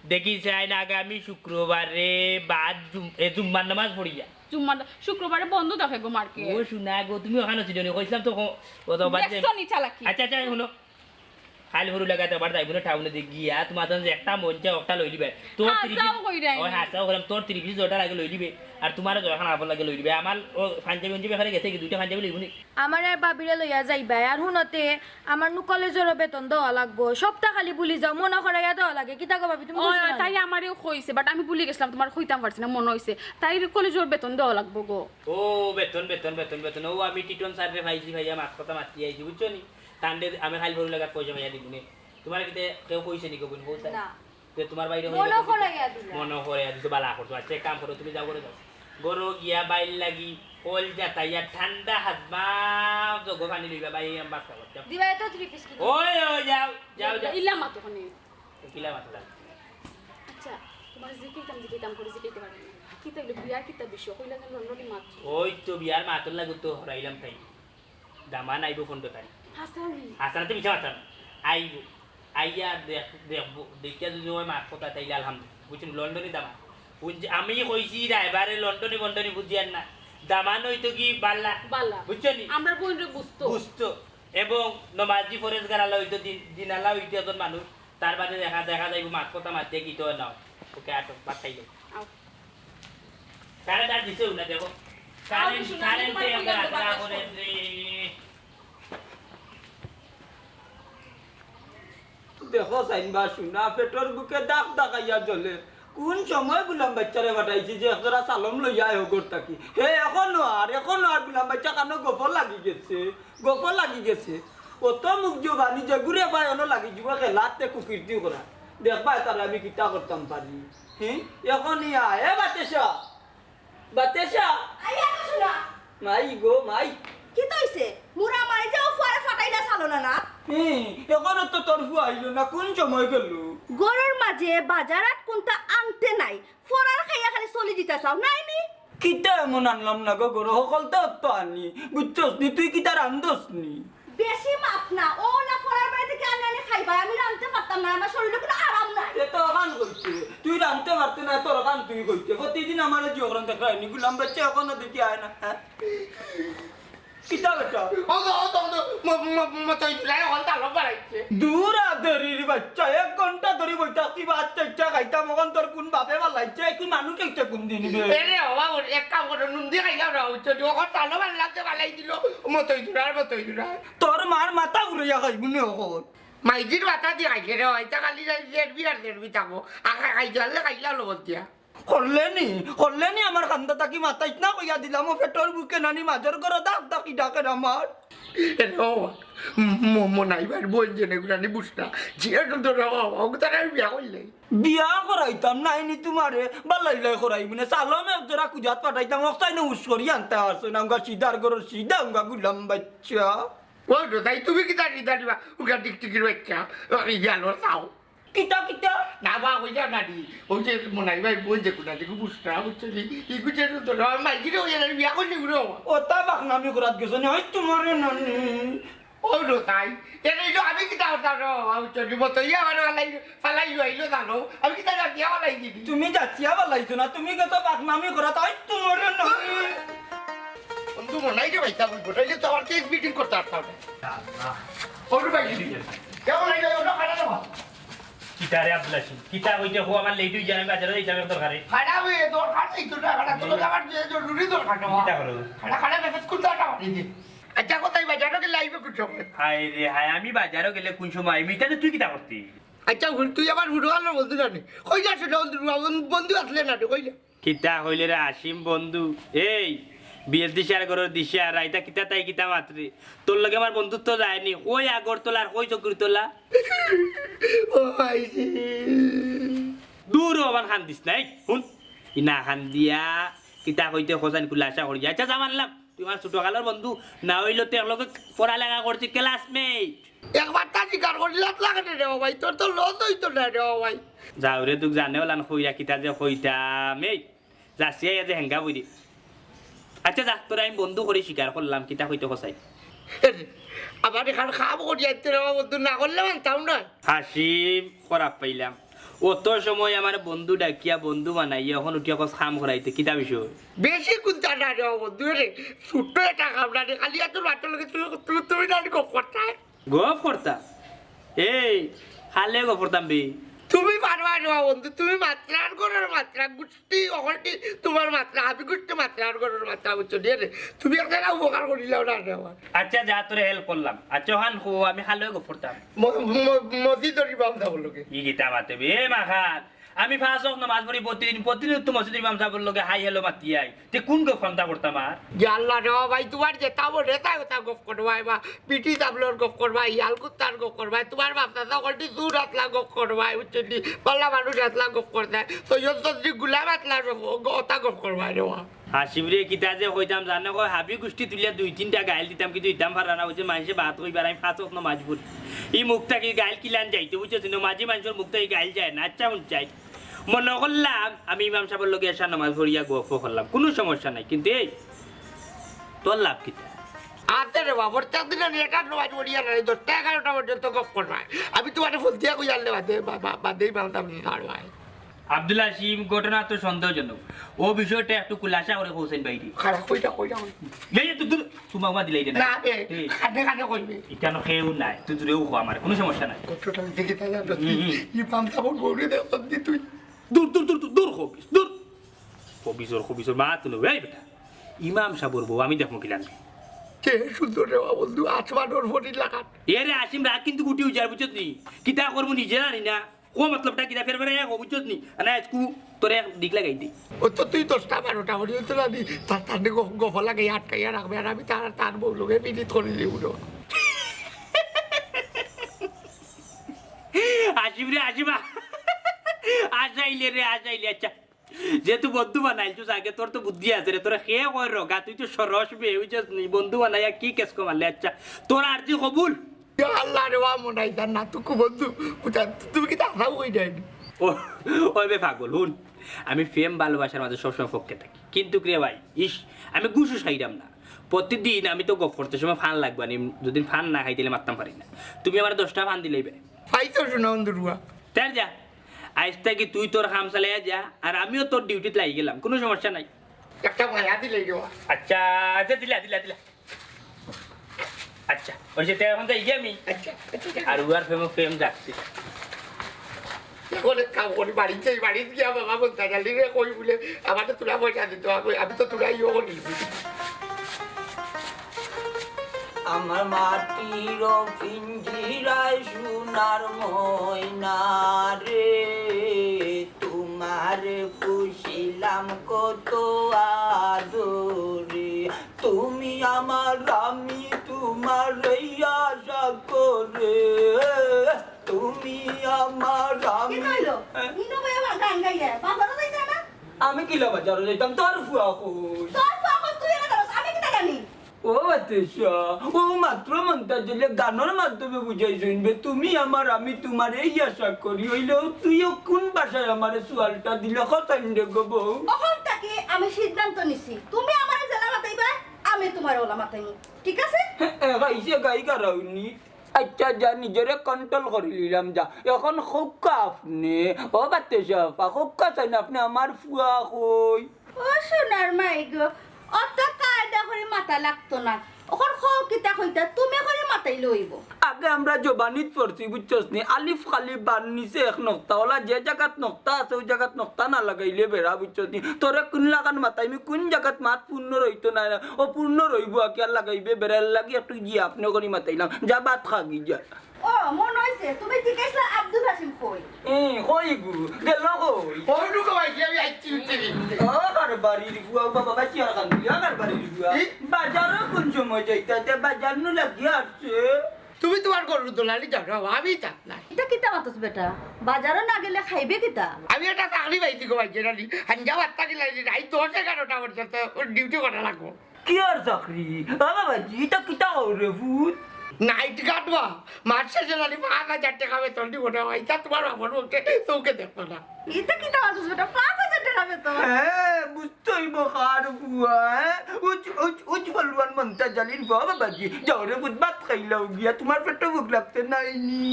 দেখি চাইন আগামী শুক্রবারে বাদ জুম-, এ, জুম্মার নামাজ পড়িয়া। জুম্মার, শুক্রবারে বন্ধ থাকে গো মার্কেট। ও শুনা গো, তুমি ওখানো ছিল নি, কইছিলাম তো ক-, ও তো বাদ দে। দেখছো নি চালাকি? আচ্ছা, আচ্ছা, হুনো। কাইল হুরু লাগাতে আবার যাইবো না টাউনে দি গিয়া, তোমার জন্য যে একটা মন চায়, ওটা লই লিবে। তোর হাছাও ত্রিশ কইরায় ওই নি। হাছাও কইরাম, তোর ত্রিশ পিস যেটা লাগে লই লিবে। আর তোমার যখন আবার লাগে লই লিবে। আমার ও পাঞ্জাবি উঞ্জাবি এখানে গেছে কি, দুইটা পাঞ্জাবি লইবো নি? আমার আর ভাবিরে লইয়া যাইবায়। আর হুনো তে, আমার নু কলেজরও বেতন দেওয়া লাগবো। সপ্তাহ খালি ভুলি যাও, মনো করাইয়া দেওয়া লাগে। কিতা গো ভাবি, তুমি ওই, বুঝো ওই, না? তাই আমারেও কইছে, but আমি ভুলি গেছিলাম, তোমারে কইতাম পারছি না, মনো অইছে। তাইর কলেজর বেতন দেওয়া লাগবো গো। ও, বেতন, বেতন, বেতন, বেতন। ও, আমি টিটন স্যাররে পাইছি, পাইয়া মাত কথা মাতি আইছি, বুঝছো নি? তানরে আমি কাইল হুরু লাগাত পয়সা পাইয়া দিমু নে। তোমারে কিতা কেউ কইছে নি গো বইন, কও চাই? না। তে তোমার বাইরে মনো করাইয়া দিলা। মনো করাইয়া দিছো, বালা করছো। আচ্ছা, এক কাম করো, তুমি যাও, ঘরো যাও। ঘরো গিয়া বাইর লাগি কল জাতাইয়া ঠান্ডা হাত বাপ জগো পানি লইবা, বাই আম বাস খাবার। যাও। দিবায় তো থ্রি পিস কিনে। ওই, ওই, যাও, যাও, যাও। ইলা মাতো কোনে? কিলা মাতো? আচ্ছা, তোমার জিকিতাম, জিকিতাম করি জিকিতে পারি না। কিতা অইলো, বিয়ার কিতা বিষয়? কইলা যে লন্ডনি মাত। ওই তো বিয়ার মাতর লাগি তো হরাইলাম তাই। দামান আইবো পনেরো তারিখ। হাছাউ নি? হাছা না তো মিছা মাতরাম। আইবো। আইয়া দেখ-, দেখবো। দেখিয়া যদি ওই মাত কথা তাইলে আলহামদুলিল্লাহ। বুঝছেন? লন্ডনি দামান। বুঝ-, আমি কইছি ড্রাইভারে লন্ডনি বন্ডনি বুঝিয়ার না। দামান অইতো কি বালা। বালা। বুঝছো নি? আমরার বইনরে বুঝতো। বুঝতো। এবং নমাজি ফরেজগার আলা অইতো দিন, দিন আলা অইতো একজন মানুষ। তার বাদে দেখা, দেখা যাইবো মাত কথা মাতিয়া কিতা অয় না অয়। ওকে আটো, ভাত খাইলো। আও। কারেন্ট আর দিছেও না, দেখো। আও, কারেন্ট, শোনা, কারেন্ট তোমার এ কইলাম তো আমরা বাতাস করে কম। রে। দেখো চাইন বা শুনা, পেটর ভুকে দাগ দাগাইয়া জ্বলে। কোন সময় গুলাম বাইচ্চারে পাঠাইছি যে একজোড়া চালম লইয়া আয় ঘর থাকি। হে এখনো আর, এখনো আর গুলাম বাইচ্চা কানো গফ লাগি গেছে, গফ লাগি গেছে। অত মুখ জবানি যে ঘুরে পায় অনো লাগি যিবো খেলাতে কুকীর্তি করা। দেখবায় তারে আমি কিতা করতাম পারি। হি? এখনই আয়, এ বাতেশা। বাতেশা। আইয়া তো শোনা। মাই গো, মাই। কিতা অইছে? মুরা মারি যাও, ফুয়ারে ফাটাইলা চালো না, না? হুম, এখনো তো তোর ফুয়া আইলো না, কোন সময় গেল? ঘরর মাঝে বাজারাত কুন্তা আনতে নাই, ফরার খাইয়া খালি চলি দিতা চাও, নাই নি? কিতা এমন আনলাম না গো, ঘরো হকলতা তো আনি, বুঝছস নি? তুই কিতা রান্ধস নি? বেশি মাত না, ও না ফরার বাড়ি থাকি আনি আনি খাইবা, আমি রানতে পারতাম না, আমার শরীরে কুনু আরাম নাই। এ তো অখান কইছে। তুই রানতে পারতে না, তোর কাম তুই কইতে। প্রতিদিন আমারে জিও করেন দেখরায়নি, গুলাম বাচ্চা এখনো দেখি আয় না, হ্যাঁ? কিতা বেটা? ও তো, ও তো, ও তো, ম-, ম-, মতই নাই, অখন তালো বাড়াইছে। দূর আ দরির বাচ্চা, এক ঘন্টা ধরি বইতাছি, ভাত চাইটা খাইতাম, অখন তোর কুন বাপে বালাইছে, তুই মানুষ হইতে কুন দিন বে? এরে বাবা, ওর এক কাম করো, নুন দি খাইলাম না, বুঝছো? অখন তালো বাড়লাতে বালাই দিল, মতই দূরার, মতই দূরার। তোর মার মাথা ঘুরাইয়া খাইবু নে অখন। মাইজির মাথা দি খাইছে রে, ইতা খালি যাই জেরবি আর জেরবি থাকবো। আখা খাইতে পারলে খাইলা হলো বলতিয়া। করলে নি, করলে নি আমার খান্দা তাকি মাতাইস না কইয়া দিলাম, ও পেটর ভুকে নানি মাজর করো দাগ দাকি ডাকের আমার। এরে ও, ম-, ম-, মনাইবার বইন যে নেগুলানি বুঝতা। যে তো ধরো, ও তারা বিয়া করলে। বিয়া করাইতাম নাই নি তোমারে, বালাই লাই করাইমু নে। সালাম এক জোড়া কুজাত পাঠাইতাম, অক্সাই না উস করি আনতে আসো না, উঙ্গা সিদার করো, সিদা উঙ্গা গুলাম বাচ্চা। ও তো তাই তুমি কিতা সিদা দিবা, উঙ্গা টিকটিকির বাচ্চা, ও, ইয়ালো চাও। কিতা, কিতা? না বা, ওই যা নানি, ওই যে মনাই ভাই বইন যে কুনা দিকে বুঝতা, বুঝছো নি? ই কুচে তো ধরো, আমার মাইজিরে ওই আর বিয়া করলি গুলো। ও তা বাকনামি করাত গেছো নি, ওই তোমারে নানি। ও রে তাই, এর এই যে আমি কিতা করতাম রে বাবা, বুঝছো নি? মতো ইয়া আমার ফালাই, ফালাই লইলো জানো, আমি কিতা জাতিয়া ফালাই দিবি? তুমি জাতিয়া ফালাইছো না, তুমি গেছো বাকনামি করাত, ওই তোমারে নানি। বন্ধু মনাই রে ভাই, তা বলবো, তাইলে তো আমার কেস মিটিং করতে পারতাম না। ও রে ভাই, কেমন হইলো? ওটা খারাপ না? কিতা রে আব্দুল হাসিম? কিতা কইতে কও, আমার লেট অই যায়, আমি বাজারো যাইতাম এক দরকারে। খাড়া অই, দরকার নাই তো না, খাড়া তো এই আমার যে জরুরি দরকার না। কিতা করো? খাড়া, খাড়া মেসেজ করতে একটা পারি দি। আচ্ছা, কোথায় বাজারো কি লাইভে করছো? হায় রে হায়, আমি বাজারো গেলে কুন সময়? মিটাতে তুই কিতা করতি? আচ্ছা, হুন, তুই আমার হুরু আলো বন্ধু জানি। কই যাস রে বন্ধু? বন্ধু আসলে না রে, কই যা? কিতা কইলে রে আসিম বন্ধু? এই, বিয়ের দিশার ঘরের দিশা, রাইতা কিতা তাই কিতা মাতরে? তোর লগে আমার বন্ধুত্ব যায়নি। কই আগরতলা আর কই চকুরতলা? ও আইছি। দূর ও, আমার কান্দিস না। এই, হুন, ই না কান্দিয়া, কিতা কইতে খোঁজান কুলা আশা করি। আচ্ছা, যা মানলাম, তুই আমার ছোটকালর বন্ধু, না অইলে তো একলগে পড়ালেখা করছি, ক্লাসমেট। একবার তা স্বীকার করিলাত লাগে রে ও ভাই, তোর তো লস অইতো না রে ও ভাই। যাও রে, তুক জানে ওলান কইরা কিতা যে কইতাম, এই, যাচ্ছি আইয়া যে হেঙ্গা বইরি। আচ্ছা যা, তোরে আমি বন্ধু করি স্বীকার করলাম, কিতা কইতে কছাই। এরে, আবার এখান খাব করি আইতে রে ও বন্ধু, না করলে মানতাম না। হাসিম, খারাপ পাইলাম। অত সময় আমার বন্ধু ডাকিয়া, বন্ধু বানাইয়া, এখন উঠিয়া কস কাম করাইতে, কিতা বিষয়? বেশি কুন্তা না রে ও বন্ধু, রে, ছোট্ট একটা কাম না রে, খালি এত রাতের লগে তুমি, তুমি, তুমি না গপ করতায়। গপ করতাম? এই, কালে গপ করতাম বে? তুমি পারবায় না বন্ধু, তুমি মাতরার ঘরর মাতরা, গুষ্টি অকলটি তোমার মাতরা, হাবি গুষ্টি মাতরার ঘরর মাতরা, বুঝছো নি রে? তুমি একটা উপকার করিলাও না রে আমার। আচ্ছা যা, তোরে হেল্প করলাম। আচ্ছা, অখান কও, আমি কালে গপ করতাম। ম-, ম-, মসজিদর ইমাম সাবর লগে। ই কিতা মাতে বে? এ মাখান, আমি পাঁচ ওয়াক্ত নামাজ পড়ি প্রতিদিন, প্রতিদিন তো মসজিদর ইমাম সাবর লগে হাই হ্যালো মাতি আই। তে কুন গপ কান্তা করতাম আর? ইয়া আল্লাহ রে, ও ভাই, তোমার যেতা মনে চায় ওতা গপ করবায় বা, পিটি চাবলর গপ করবায়, ইয়াল কুত্তার গপ করবায়, তোমার বাপ দাদা অকলটি চুর আতলা গপ করবায়, বুঝছো নি? বালা মানুষ আতলা গপ করতায়, সৈয়দ চৌধুরী গুলাম আতলা গপ, ওতা গপ করবায় রে বা। হাসিম রে, কিতা যে কইতাম জানো কয়, হাবি গুষ্টি তুলিয়া দুই তিনটা গাইল দিতাম, কিন্তু দিতাম পারা না, বুঝছো? মানষে বাত কইবার, আমি পাঁচ ওয়াক্ত নামাজ পড়ি। ই মুখ থাকি গাইল কিলান যাইতো, বুঝছো নি? মাঝে মানষর মুখ থাকি গাইল যায় না। আচ্ছা, হুন চাই। মনো করলাম আমি ইমাম সাবর লগে এশার নামাজ পড়িয়া গফ করলাম, কুনু সমস্যা নাই, কিন্তু এই তোর লাভ কিতা? আছে রে বাবা, প্রত্যেক দিন আমি এশার নামাজ পড়িয়া না, এই দশটা এগারোটা পর্যন্ত গফ করবায়। আমি তোমারে ফোন দিয়া কই আনলে বাদে, বা-, বা-, বাদে ইমাম সাব ছাড়বায়। আব্দুল হাসিম, ঘটনা তো সন্দেহজনক, ও বিষয়টা একটু খুলাসা করি কইছইন বাইরে। খারাপ কইরা কইরা কই। এই যে তুই দূর, তুমাক মা দিলাই দে না। না বে, এই। কানে কানে কইবে। ইটা নো কেউ নাই, তুই দূরেউ কো আমার, কুনু সমস্যা নাই। কতটা দেখি তাই জানো তুই? হুম, হুম। ই পান্তা বল বউরে দে, দি তুই। দূর, দূর, দূর, দূর, দূর, খবিস, দূর। খবিসর, খবিসর মা তুই নো, এই বেটা। ইমাম সাবর বউ, আমি দেখমু কিলান। কে সুন্দর রে বাবা বন্ধু, আসমানর ফটির লাখান। এ রে আসিম, রাগ কিন্তু গুটি উজার, বুঝছত নি? কিতা করমু নিজে জানি না। কো মতলবটা কিতা ফের ফের এক বুঝছত নি? আনা আজকু তোরে এক দিক লাগাই দেই। ও তো তুই দশটা বারোটা বাড়ি হইতো না দি, তার, তার গ-, গফ লাগাই আটকাইয়া রাখবে, আর আমি তার, তার বউ লগে পিরিত করি দিব না। আসিম রে, আসিম আ-, আসাইলে রে, আসাইলে, আচ্ছা। যেহেতু বন্ধু বানাইল তুই আগে, তোর তো বুদ্ধি আছে রে, তোরা কে কয় রগা, তুই তো সরস বে, বুঝছত নি? বন্ধু বানাইয়া কি কেস কমালে, আচ্ছা। তোর আরজি কবুল? ইয়া আল্লাহ রে, ওয়া মনাই জান না, তুকু বন্ধু, বুঝা, তুমি কি দাদাও কই যায়নি? ও, ওই বে পাগল, হুন, আমি প্রেম ভালোবাসার মাঝে সবসময় পক্ষে থাকি, কিন্তু রে ভাই, ইস, আমি ঘুষ উস খাইরাম না। প্রতিদিন আমি তো গফ করতে সময় ফান লাগবা নি, যদি ফান না খাই তাহলে মারতাম পারি না। তুমি আমার দশটা ফান দিলেই বে। ফাইতো শোনা বন্ধু রুয়া। তার যা, আইজ থাকি তুই তোর কাম চালাইয়া যা, আর আমিও তোর ডিউটিত লাগি গেলাম, কুনু সমস্যা নাই। একটা মায়া দিলে রে বা। আচ্ছা, আচ্ছা, দিলা, দিলা, দিলা। আচ্ছা, ওই যে তে এখন যাই গিয়া আমি। আচ্ছা, আচ্ছা, আচ্ছা। আর উয়ার প্রেমে প্রেম যাচ্ছি। এখন এক কাম করি, বাড়িত যাই, বাড়িত গিয়া বাবা বলতে গেলি রে, কই বলে, আমার তো তোরা পয়সা দিত, আমি, আমি তো তোরা ইয়ে করি। আমার মাটির পিঞ্জিরায় সোনার ময়না রে, তোমার পুষিলাম কত আদরে। তুমি আমার, আমি তোমার, এই আশা করে। তুমি আমার, আমি কিতা অইলো? ইনো ভাই আমার গান গাইলে, বাজারো যাইতে না? আমি কিলা বাজারো যাইতাম? তোর ফুয়া কই? তোর ফুয়া কই? তুই এনে ধরস, আমি কিতা জানি? ও বাতেশা, ও মাত্র মন্তাজ আলীয়ে গানর মাধ্যমে বুঝাই শুনবে, তুমি আমার, আমি তোমার, এই আশা করি। অইলেও তুইও কোন ভাষায় আমারে সুয়ালটা দিলে, কথা দে গো বউ। অখন থাকি আমি সিদ্ধান্ত নিছি, তুমি আমারে যেলা মাতাইবা, আমি তোমারে ওলা মাতাইমু, ঠিক আছে? এ, গাইছে গাই গারাউনি। আচ্ছা, যা, নিজরে কন্ট্রোল করি লিলাম, যা। এখন কউক্কা আপনে, ও বাতেশা আফা, কউক্কা চাইন আপনে, আমার ফুয়া কই? ও সোনার মাই গো, অত কায়দা করি মাতা লাগতো না। অখন কও কিতা কইতা, তুমি করি মাতাইলে অইবো। আগে আমরা জবানিত পড়ছি, বুঝছস নি? আলিফ খালি বার নিচে এক নক্তা, অলা যে জাগাত নক্তা আছে, অউ জাগাত নক্তা না লাগাইলে বেড়া, বুঝছস নি? তোরে কুন লাখান মাতাইমু, কুন জাগাত মাত পূর্ণ রইতো না, অপূর্ণ রইবো, আকিয়ার লাগাইবে বেড়া, এরলাগি একটু গিয়া আপনে করি মাতাইলাম। যা, ভাত খাগি যা। ও, মনো অইছে, তুমি জিকাইছলা আব্দুল হাসিম কই? এ, কই গো? গেল কই? কই ঢুকো ভাই, আমি আইছি, উঠছি। ও, কার বাড়ির ফুয়া, বাবা, বাঁচি আর কান্দি, কার বাড়ির ফুয়া? ই? বাজারো কুন সময় যাইতা? তে বাজার নু লাগিয়া আসছে। তুমি তোমার গরুর দলালি যাও, আমি যাই না। ইটা কিতা মাতস বেটা? বাজারো না গেলে খাইবে কিতা? আমি একটা চাকরি পাইছি গো ভাই, জেনারি। হাঞ্জা বার্তা দিলাই, রাইত দশ এগারোটা পর্যন্ত ওর ডিউটি করা লাগবো। কিয়ার চাকরি? বাবা বাজি, ইটা কিতা কও রে ফুত? নাইট গার্ড বা, মাস শেষে জানি পাঁচ হাজার টেকা বেতন দিব না, ইটা তোমার বাবার মুখে চোখে দেখবো না। ইটা কিতা মাতস বেটা? পাঁচ হাজার টেকা বেতন? হ্যাঁ, বুঝতে অইবো কার ফুয়া, হ্যাঁ? উজ, উজ, উজ ফলওয়ান মন্তাজ আলীর ফুয়া বাবাজি। যাও রে ফুত, ভাত খাইলাও গিয়া, তোমার পেটো ভুক লাগতে নাইনি।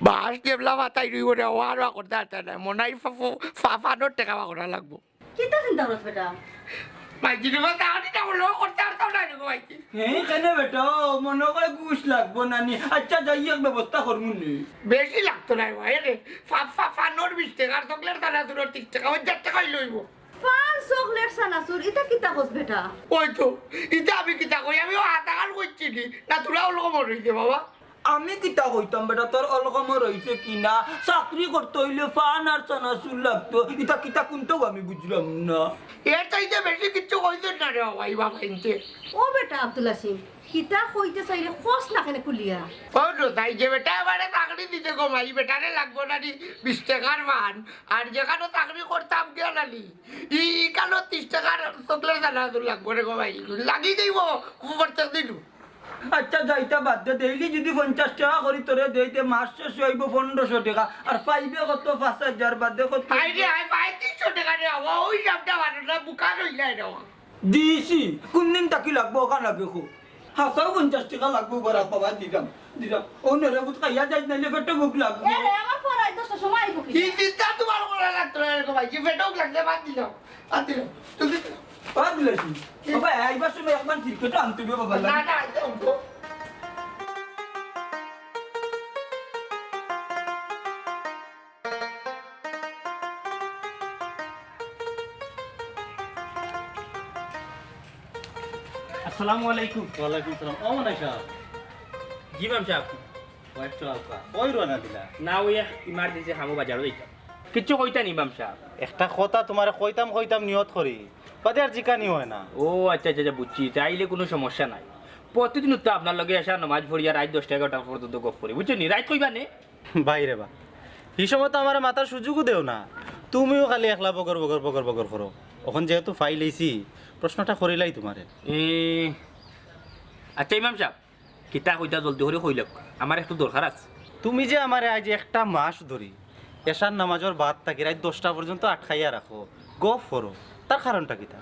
বাস ডেবলা মাথায় রইব রে, ওয়ার ওয়া করতে পারতে না, মনে হয় ফা-, ফা-, ফা-, ফানোর টেকা বা করা লাগবো। কিতা চিন্তা করছ বেটা? ভাইজি রে, বা তাহানি না বললো, করতে পারতাম না রে গো ভাইজি। হ্যাঁ, কেনে বেটা? ও মনো কয় ঘুষ লাগবো না নি? আচ্ছা, যাই এক ব্যবস্থা করমু নি। বেশি লাগতো না ভাই রে। ফা-, ফা-, ফানোর বিশ টেকা, আর চকলেট চানাচুরর ত্রিশ টেকা, পঞ্চাশ টেকাই লইব। ফান, চকলেট, চানাচুর, ইতা কিতা কস বেটা? ওই তো, ইতা আমি কিতা কই? আমি ও হাতাকান কইছি কি? না, তোরা ওরকম রইছে বাবা। আমি কিতা কইতাম বেটা, তোর অলকমর অইছে কি না? চাকরি করতে অইলে ফান আর চানাচুর লাগতো, ইতা কিতা কুনটাও আমি বুঝলাম না। এর চাইতে বেশি কিচ্ছু কইতে না রে বাবা, এই বাবা ইনতে। ও বেটা আব্দুল হাসিম, কিতা কইতে চাইরে কস না কেনে খুলিয়া? ও তো তাই যে বেটা এবারে চাকরি দিতে গো মাই, বেটারে লাগবো না নি বিশ টেকার ফান, আর যেখানো চাকরি করতাম গিয়া নালি, ই, ইখানো ত্রিশ টেকার চকলেট চানাচুর লাগবো রে গো মাই, লাগি যাইব প্রত্যেক দিন। আচ্ছা, যা, ইতা বাদ দে। ডেইলি যদি পঞ্চাশ টেকা করি তোরে দেই, তে মাস শেষে অইবো পনেরোশো টেকা। আর পাইবে কত? পাঁচ হাজার বাদে কত? হায় রে, হায়, পায় তিনশো টেকা রে বাবা, ওই হিসাবটা বানানো বুকা রইলাই রে বাবা। দিছি, কুনদিন থাকি লাগবো, অখান আগে কও। হাছাউ পঞ্চাশ টেকা লাগবো, বারা বাবা, দিলাম, দিলাম। ও নে রে, বুঝ খাইয়া যাইস, নাইলে পেটো ভুক লাগবো। এ রে, আমার পড়াই দশটার সময় আইবো কি? এই চিন্তা তোমার করা লাগতো না রে বাবা, যে পেটো ভুক লাগলে বাদ দিলাম। আদিল, জলদি কর। আদিল আছি। বাবা, আইবার সময় একবার জিরকেটও আনতে হবে বাবা। না, না, আইতে হবে। আসসালামু আলাইকুম। ওয়ালাইকুম সালাম। ও মনাই সাহেব। জি ইমাম সাহেব। ওয়েট তো আলকা। কই রওনা দিলা? না, ওই এক ইমার্জেন্সি কামো বাজারো যাইতাম। কিচ্ছু কইতা নি ইমাম সাহেব? একটা কথা তোমারে কইতাম কইতাম নিয়ত করি, বাদে আর জিকানি হয় না। ও আচ্ছা, আচ্ছা, আচ্ছা, বুঝছি। তাইলে কুনু সমস্যা নাই। প্রতিদিন তো আপনার লগে এশার নামাজ পড়িয়া রাইত দশটা এগারোটা পর্যন্ত গপ করি, বুঝছো নি? রাইত কইবা নে? ভাই রে বা, ই সময় তো আমারে মাতার সুযোগও দেও না। তুমিও খালি একলা বগর বগর বগর বগর করো। অখন যেহেতু ফাইলাইছি, প্রশ্নটা করিলাই তোমারে। এ, আচ্ছা ইমাম সাহেব, কিতা কইতা জলদি করি কইলাউক্কা, আমার একটু দরকার আছে। তুমি যে আমারে আইজ একটা মাস ধরি এশার নামাজর বাদ থাকি রাইত দশটা পর্যন্ত আটকাইয়া রাখো, গফ করো, তার কারণটা কিতা?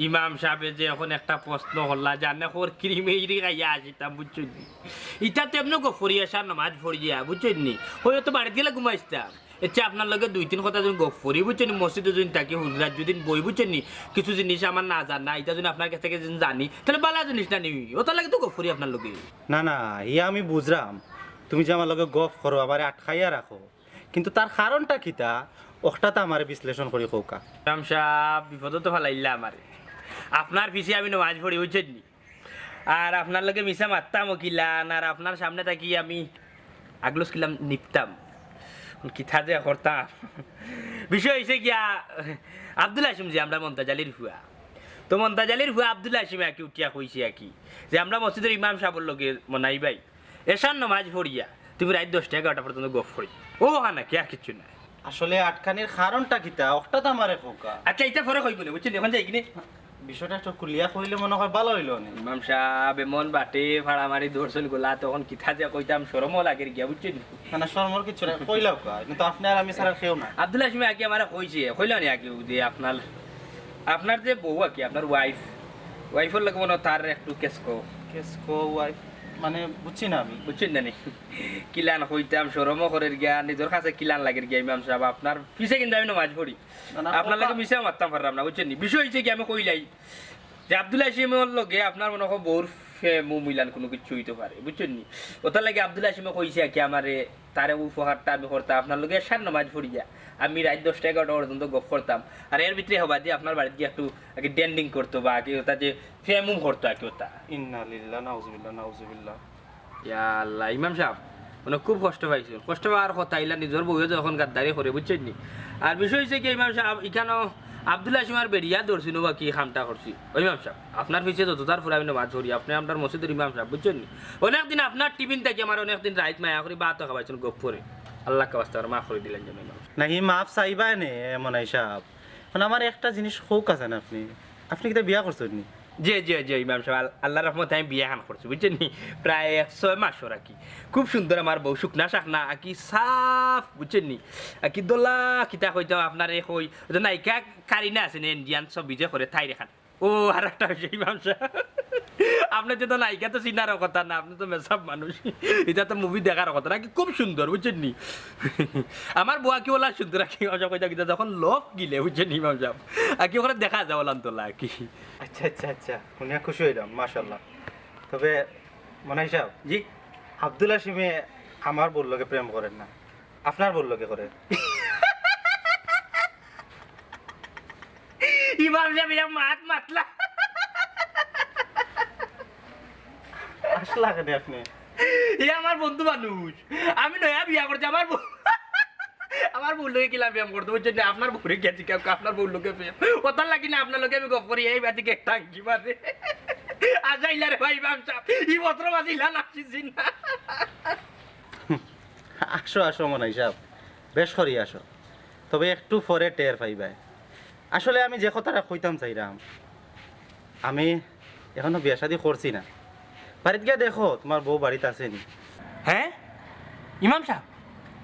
ইমাম সাবে যে অখন একটা প্রশ্ন করলা, জানে কর কিরি মেইরি খাইয়া আসিতাম, বুঝছইন নি? ইতা তো এমনে গফ করি এশার নমাজ পড়িয়া, বুঝছইন নি? অউ তো বাড়িত গেলে ঘুমাইছতাম। এর চেয়ে আপনার লগে দুই তিন কথা যুদি গফ করি, বুঝছইন নি? মসজিদো যুদি থাকি, হুজরাত যুদি বই, বুঝছইন নি? কিছু জিনিস আমার না জানা, ইতা যুদি আপনার গেছ থাকি যুদি জানি, তাইলে বালা জিনিস না নি? অতার লাগি তো গফ করি আপনার লগে। না, না, ইয়া আমি বুঝরাম। তুমি যে আমার লগে গফ করো, আমারে আটকাইয়া রাখো, কিন্তু তার কারণটা কিতা, অখটা তো আমারে বিশ্লেষণ করি কউক্কা। ইমাম সাব, বিপদো তো ফালাইলা আমারে। আপনার পিছে আমি নমাজ পড়ি, বুঝছইন নি? আর আপনার লগে মিছা মাততাম অ কিলান, আর আপনার সামনে থাকি আমি আগলস কিলান নিপতাম। কিতা যে করতাম। বিষয় অইছে গিয়া, আব্দুল হাসিম যে আমরার মন্তাজ আলীর ফুয়া, তো মন্তাজ আলীর ফুয়া আব্দুল হাসিমে আকি উঠিয়া কইছে আকি যে আমরার মসজিদর ইমাম সাবর লগে মনাই ভাই এশার নমাজ পড়িয়া তুমি রাইত দশটা এগারোটা পর্যন্ত গফ করি। অউ অখান নাকি, আর কিচ্ছু না। আসলে আটকানির কারণটা কিতা? অখটা তো আমারে কউক্কা। আচ্ছা, ইতা পরে কইবো নে, বুঝছইন নি? অখন যাইগি নে। বিষয়টা একটু খুলিয়া কইলে মনে অয় বালা অইলো নে। ইমাম সাব, এমন বাটে ফাড়া মারি ধরছইন গলাত, অখন কিতা যে কইতাম, শরমও লাগের গিয়া, বুঝছইন নি? না, না, শরমর কিচ্ছু নাই, কইলাউক্কা, কিন্তু আপনে আর আমি ছাড়া কেউ না। আব্দুল হাসিমে আকি আমারে কইছে, কইলো নি আকি যে আপনার, আপনার যে বউ আকি, আপনার wife, wife-র লগে মনে অয় তার একটু কেসকো। কেসকো wife? মানে, বুঝছি না আমি। বুঝছইন না নি? কিলান কইতাম, শরমও করের গিয়া, নিজর কাছে কিলান লাগের গিয়া, ইমাম সাব, আপনার পিছে কিন্তু আমি নমাজ পড়ি। না, না, আপনার লগে কথা মিছা মাততাম পাররাম না, বুঝছইন নি? বিষয় অইছে কি, আমি কইলাই যে আব্দুল হাসিমর লগে আপনার মনে অয় বউর ফেমু মিলান কুনু কিচ্ছু অইতো পারে, বুঝছইন নি? অতার লাগি আব্দুল হাসিমে কইছে আকি আমারে, তারে উপকারটা আমি করতাম, আপনার লগে এশার নমাজ পড়িয়া আমি রাইত দশটা এগারোটা পর্যন্ত গফ করতাম। আর এর ভিতরে হবা দি আপনার বাড়িত গিয়া একটু আকি ডেন্ডিং করতো বা আকি অতা যে ফেমুম করতো আকি অতা। ইন্না লিল্লাহ, নাউজুবিল্লাহ, নাউজুবিল্লাহ। ইয়া আল্লাহ, ইমাম সাব, মানে খুব কষ্ট পাইছইন। কষ্ট পাওয়ার কথা, ইলা নিজর বউয়ে যখন গাদ্দারি করে, বুঝছইন নি? আর বিষয় অইছে কি, ইমাম সাব, ইখানো আব্দুল হাসিম আর বেড়িয়া ধরছইন, অউ বাকি কামটা করছি। অউ ইমাম সাব, আপনার পিছে যততার ফুরা আমি নমাজ পড়ি, আপনে আমরার মসজিদর ইমাম সাব, বুঝছইন নি? অনেক দিন আপনার টিফিন থাকি আমারে অনেক দিন রাইত মায়া করি ভাতও খাবাইছইন গফ করি। আল্লাহর ওয়াস্তে আমারে মাফ করি দিলাইন যেন, ইমাম সাব। না, হি মাফ চাইবায় নে, মনাই সাব। মানে আমার একটা জিনিস কউক্কা চাইন আপনে। আপনে কিতা বিয়া করছইন নি? জি, জি, জি, ইমাম সাব, আল-, আল্লাহর রহমতে আমি বিয়া খান করছি, বুঝছইন নি? প্রায় এক ছয় মাস অর আকি। খুব সুন্দর আমার বউ, শুকনা শাকনা, আকি সাফ, বুঝছইন নি? আকি দলা, কিতা কইতাম আপনারে কই, অউ যে নায়িকা কারিনা আছে নি, ইন্ডিয়ান ছবি যে করে, তাইর অখান। অউ, আর একটা অইছে ইমাম সাব। আপনে তো নায়িকা তো চিনার কথা না, আপনে তো মেসাব মানুষ। ইতা তো মুভি দেখার কথা, নাকি খুব সুন্দর, বুঝছইন নি? আমার বউ আকি অলা সুন্দর, আকি ইমাম সাব কইতা কিতা, যখন লফ গিলে, বুঝছইন নি ইমাম সাব? আকি অখান দেখা যায় অলান তোলা আকি। আচ্ছা, আচ্ছা, আচ্ছা, হুনিয়া খুশি অইলাম, মাশাআল্লাহ। তবে মনাই সাব, জি। আব্দুল হাসিমে আমার বউর লগে প্রেম করের না, আপনার বউর লগে করের। ইমাম সাব, ইয়া মাত মাতলা। হাসলা কেনে আপনে? ই আমার বন্ধু মানুষ, আমি নয়া বিয়া করছি, আমার বউ, আমার বউর লগে কিলা প্রেম করতো, বুঝছইন নি? আপনার বউরে গেছি কেউ, আপনার বউর লগে প্রেম। অতার লাগি না আপনার লগে আমি গফ করি, এই বাদিকে টাঙ্গি মারে। আজাইলা রে ভাই, ইমাম সাব, ই বছর বাজিলা না আসিস না। আসো, আসো মনাই সাব, বেশ করি আসো, তবে একটু পরে টের পাইবায়। আসলে আমি যে কথাটা কইতাম চাইরাম, আমি এখনো বিয়া শাদি করছি না। বাড়িত গিয়া দেখো, তুমার বউ বাড়িত আছে নি। হে? ইমাম সাব,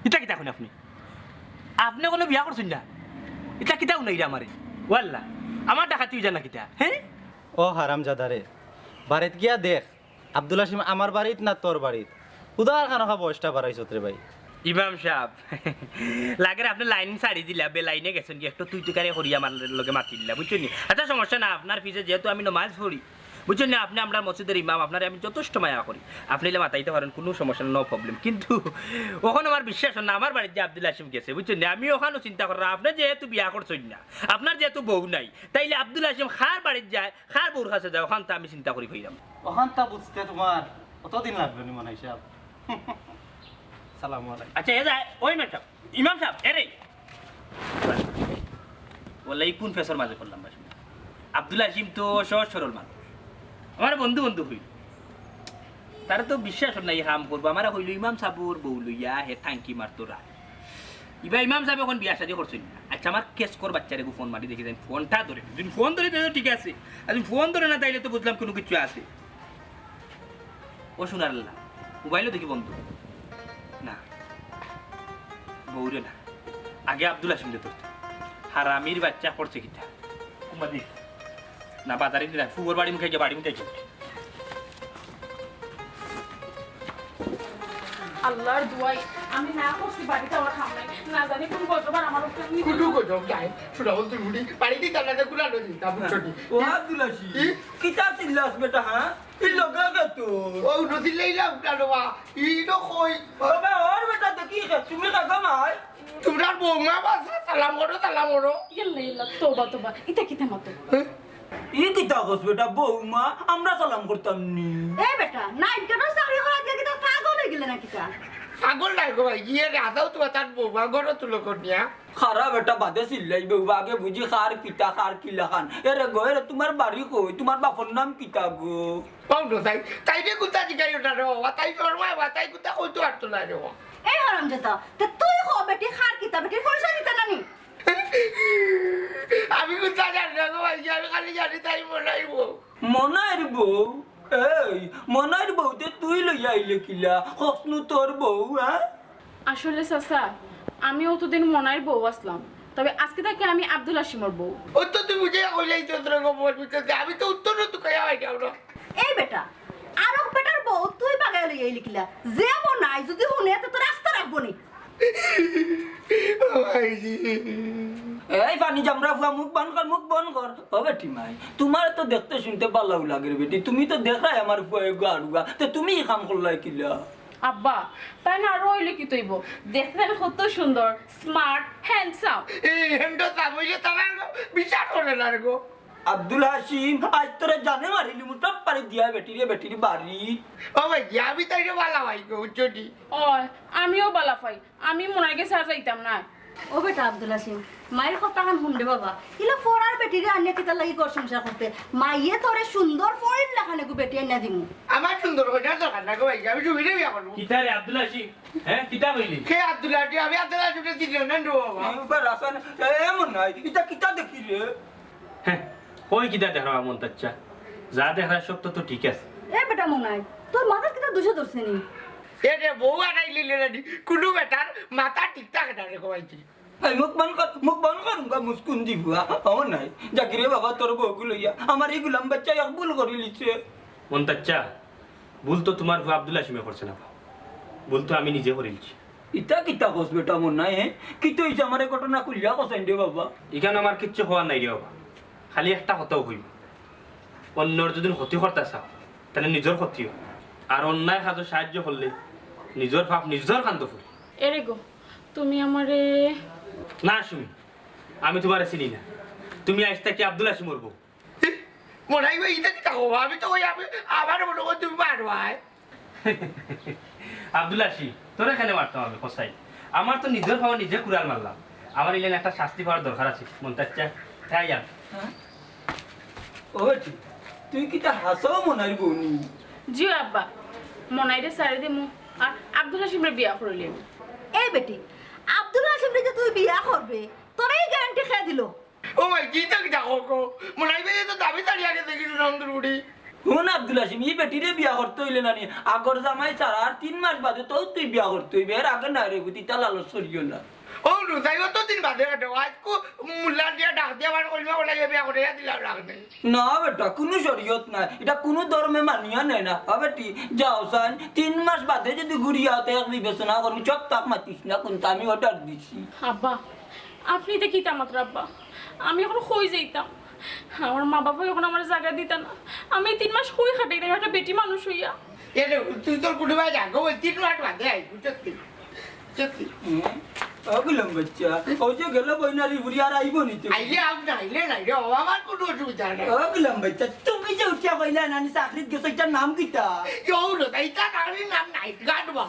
ইতা কিতা কইন আপনে? আপনে কুনু বিয়া করছইন না? ইতা কিতা হুনাইরা আমারে? ওয়াল্লা, আমার ডাকাতি অইযার না কিতা? হে? ও হারামজাদারে, বাড়িত গিয়া দেখ, আব্দুল হাসিম আমার বাড়িত না তোর বাড়িত? হুদার খানোখা বয়সটা বাড়াইছত রে ভাই। ইমাম সাব, লাগের আপনে লাইন ছাড়ি দিলা, বেলাইনে গেছইন গি, একটু তুই তুকারি করি আমার লগে মাতিলা, বুঝছইন নি? আচ্ছা, সমস্যা না, আপনার পিছে যেহেতু আমি নমাজ পড়ি, বুঝছইন নি? আপনে আমরার মসজিদর ইমাম, আপনারে আমি যথেষ্ট মায়া করি, আপনে ইলা মাতাইতা পারইন, কুনু সমস্যা না, no problem। কিন্তু অখন আমার বিশ্বাস অর না, আমার বাড়িত যে আব্দুল হাসিম গেছে, বুঝছইন নি? আমি অখানও চিন্তা কররাম, আপনে যেহেতু বিয়া করছইন না, আপনার যেহেতু বউ নাই, তাইলে আব্দুল হাসিম কার বাড়িত যায়, কার বউর কাছে যায়, অখানতা আমি চিন্তা করি পাইরাম। অখানতা বুঝতে তুমার অতদিন লাগলো নি মনাই সাব? সালামু আলাইকুম। আচ্ছা, এ যায়, ও ইমাম সাব, ইমাম সাব, এরে। ওয়াল্লা, ই কুন ফেসর মাঝে পড়লাম বা শুনি। আব্দুল হাসিম তো সহজ সরল মানুষ, আমারে বন্ধু বন্ধু কইল। তারে তো বিশ্বাস অর না ই কাম করবো। আমারে কইলো, ইমাম সাবর বউ লইয়া হে টাঙ্কি মারতো রায়। ইবা ইমাম সাবে অখন বিয়া শাদি করছইন না। আচ্ছা, আমার কেসকর বাচ্চারে গু ফোন মারি দেখি যাইন, ফোনটা ধরে। যদি ফোন ধরে তাইলে ঠিক আছে, আর যদি ফোন ধরে না তাইলে তো বুঝলাম কুনু কিচ্ছু আছে। ও সোনার আল্লাহ, মোবাইলও দেখি বন্ধ। না, বউরে না, আগে আব্দুল হাসিমরে ধরতে। হারামির বাচ্চা করছে কিতা? কুমাদি। না, বাজারে দিলাই, ফুবর বাড়ি মুখে গিয়া বাড়ি মুখে গিয়া। আল্লাহর দুয়াই, আমি না করছি বাড়িত আমার কাম নাই। না জানি কোন গজব আর আমার উপরে নিয়ে কুটু গজব নাই। শোনা বলতে বুড়ি, বাড়িতেই তার লাগে গুলা নদী, তা বুঝছো নি? ও আব্দুল আসি, কি? কিতা চিল্লাস বেটা, হ্যাঁ? এই লগা কে তো? ও নদী লইলাম, কালো বা, ই তো কই? বাবা, ওর বেটা দেখি, তুমি কাকা নাই? তোমরার বৌমা বাসা, সালাম করো, সালাম করো। ইয়াল্লা, ইয়াল্লা, তওবা, তওবা। ইতা কিতা মাতো? হ্যাঁ? ই কিতা কস বেটা, বৌমা? আমরা সালাম করতাম নি। এ বেটা, নাইট গার্ডর চাকরি করাত গিয়া কিতা পাগল অই গেলে না কিতা? পাগল নাই গো ভাই, গিয়ে রে, আদাও তো তার বৌমা, ঘরো তুলো কনিয়া। খারা বেটা, বাদে চিল্লাই বউ, আগে বুঝি খার কিতা, খার কিলাখান। এরে গো, এরে, তোমার বাড়ি কই? তোমার বাপর নাম কিতা গো? পাও না তাই, তাই রে কুন্তা জিগাই ওটা রে বাবা, তাই শর্মায় বা, তাই কুন্তা কইতো পারতো না রে বাবা। এই হারামজাদা, তে তুই ক বেটি, খার কিতা বেটির পরিচয় দিতে না নি? আমি কুন্তা জানি না গো ভাই, আমি খালি জানি তাই মনাইবো। মনাইর বউ? এই, মনাইর বউ তে তুই লইয়া আইলে কিলা? কসনু তোর বউ, হ্যাঁ? আসলে চাচা, আমি অতদিন মনাইর বউ আছলাম, তবে আজকে থাকি আমি আব্দুল হাসিমর বউ। ও তো তুই বুঝে কইলাই তো তোর গো বল, বুঝতে দে, আমি তো উত্তর তো কইয়া হয় যাও না। এই বেটা, আরক বেটার বউ তুই বাগাই লইয়া আইলি কিলা? যে মনাই যদি হুনে তো তোর রাস্তা রাখবো নি। ও ভাইজি। এই পানি জামরা ফুয়া, মুখ বন্ধ কর, মুখ বন্ধ কর। ও বেটি মাই, তোমার তো দেখতে শুনতে ভালাউ লাগে রে বেটি, তুমি তো দেখাই আমার ফুয়া এগো আড়ুয়া, তে তুমি ই কাম করলাই কিলা? আব্বা, তাই না আরো অইলে কি তৈব? দেখতে তাই কত সুন্দর, স্মার্ট, হ্যান্ডসাম। এই হ্যান্ডসাম অইলে তার আর বিচার করে না রে গো। আব্দুল হাসিম, আজ তোরে জানে মারিলি, মুঠো পারে দিয়া বেটিরে, বেটির বাড়ি। ও ভাই, আমি তাইরে বালা ভাই গো, বুঝছো নি? ও, আমিও বালা পাই। আমি মনাইর গেছে আর যাইতাম না। ও বেটা আব্দুল হাসিম, মাইর কথা খান হুন রে বাবা। ইলা ফরার বেটিরে আনিয়া কিতার লাগি ঘর সংসার করতে? মাইয়ে তোরে সুন্দর ফরির লাখান এগু বেটি আনিয়া দিমু। আমার সুন্দর কইনার দরকার না গো ভাই, আমি সুখীরে বিয়া করমু। কিতা রে আব্দুল হাসিম? হ্যাঁ, কিতা কইলি? কে আব্দুল হাসিম? আমি আব্দুল হাসিমরে চিনি না রে বাবা। এ, উবার রাসা না। এ, এমন নাই। ইতা কিতা দেখি রে? হ্যাঁ, কই কিতা দেখরা মন্তাচ্চা? যা দেখরা সব তো, তো ঠিক আছে। এ বেটা মনাই, তোর মাথাত কিতা দুষে ধরছে নি? এ রে, বউ আনাইলি রে নি, কুনু বেটার মাথা ঠিক থাকে না রে গো ভাইজি। এই মুখ বন্ধ কর, মুখ বন্ধ কর, উঙ্গা মুসকুন দি ফুয়া। ও নাই, জাকিরে বাবা তোর বউগু লইয়া, আমার ই গুলাম বাচ্চা এক ভুল করিলিছে। মন্তাচ্চা, ভুল তো তোমার ফুয়া আব্দুল হাসিমে করছে না, ভুল তো আমি নিজে করিলিছি। ইতা কিতা কস বেটা মনাই, হে? কিতা অইছে আমারে ঘটনা খুলিয়া কছাইন রে বাবা। ইখান আমার কিচ্ছু কওয়ার নাই রে বাবা, খালি একটা কথাউ কইমু, অন্যর যদি ক্ষতি করতা চাও, তাইলে নিজর ক্ষতি অয়, আর অন্যায় কাজো সাহায্য করলে নিজর পাপ নিজর কান্দো পড়ে। এরে গো, তুমি আমারে না সুমি, আমি তোমারে চিনি না, তুমি আইজ থাকি আব্দুল হাসিমর বউ। মনাই ভাই, ইতা কিতা কও? আমি তো ওই, আমি, আমার মনে হয় তুমি মারবায়। আব্দুল হাসিম, তোরে কেনে মারতাম আমি, কছাই? আমার তো নিজর পাও নিজে কুড়াল মারলাম। আমার ইলান একটা শাস্তি পাওয়ার দরকার আছে, মন্তাচ্চা। তাই আর। হ্যাঁ? ও বেটি, তুই কিতা হাছাউ মনাইর বউ নি? জি আব্বা, মনাইরে ছাড়ি দিমু, আর আব্দুল হাসিমরে বিয়া করিলিমু। এই বেটি, আব্দুল হাসিমরে যে তুই বিয়া করবে, তোরে ই গ্যারান্টি কে দিল? ও ভাই, কি তো কিতা কও গো? মনাই ভাই তো দাবি দাঁড়িয়ে আগে দেখি সুন্দর বুড়ি। হুন আব্দুল হাসিম, ই বেটিরে বিয়া করতে অইলে না নি, আগর জামাই ছাড়া আর তিন মাস বাদে তো তুই বিয়া করতে অইবে, এর আগে না রে, বুঝি তা লালচ করিও না। ও নু, তাই অত দিন বাদে কাটে, আইজকু মুল্লা দিয়া ডাক দিয়া আমার কলমা বলাই বিয়া করে দিলাম রাখবে। না বেটা, কুনু শরীয়ত নাই, ইটা কুনু ধর্মে মানিয়া নেয় না। ও বেটি, যাও চাইন, তিন মাস বাদে যদি ঘুরিয়া আও তে এক বিবেচনা করমু, সব তাক মাতিস না, কুন্তা আমি অর্ডার দিছি। আব্বা, আপনি ইতা কিতা মাতরা আব্বা? আমি অখন কই যাইতাম? আমার মা বাবায় অখন আমারে জাগা দিতা না। আমি তিন মাস কই কাটাইতাম একটা বেটি মানুষ অইয়া? এরে, তুই তোর কুটুমে যা গো, ওই তিন মাস বাদে আই, বুঝছস তুই? বুঝছস তুই? হুম? ও গুলাম বাচ্চা, ও যে গেল বইনারি বুড়ি আর আইবো নি তো? আইলে আম না, আইলে নাই রে, ও আমার কুনু অসুবিধা নাই। ও গুলাম বাচ্চা, তুমি যে উঠিয়া কইলা না নি চাকরিত গেছো, ইটার নাম কিতা? কেউ না, ইটা নারীর নাম নাইট গার্ড বা।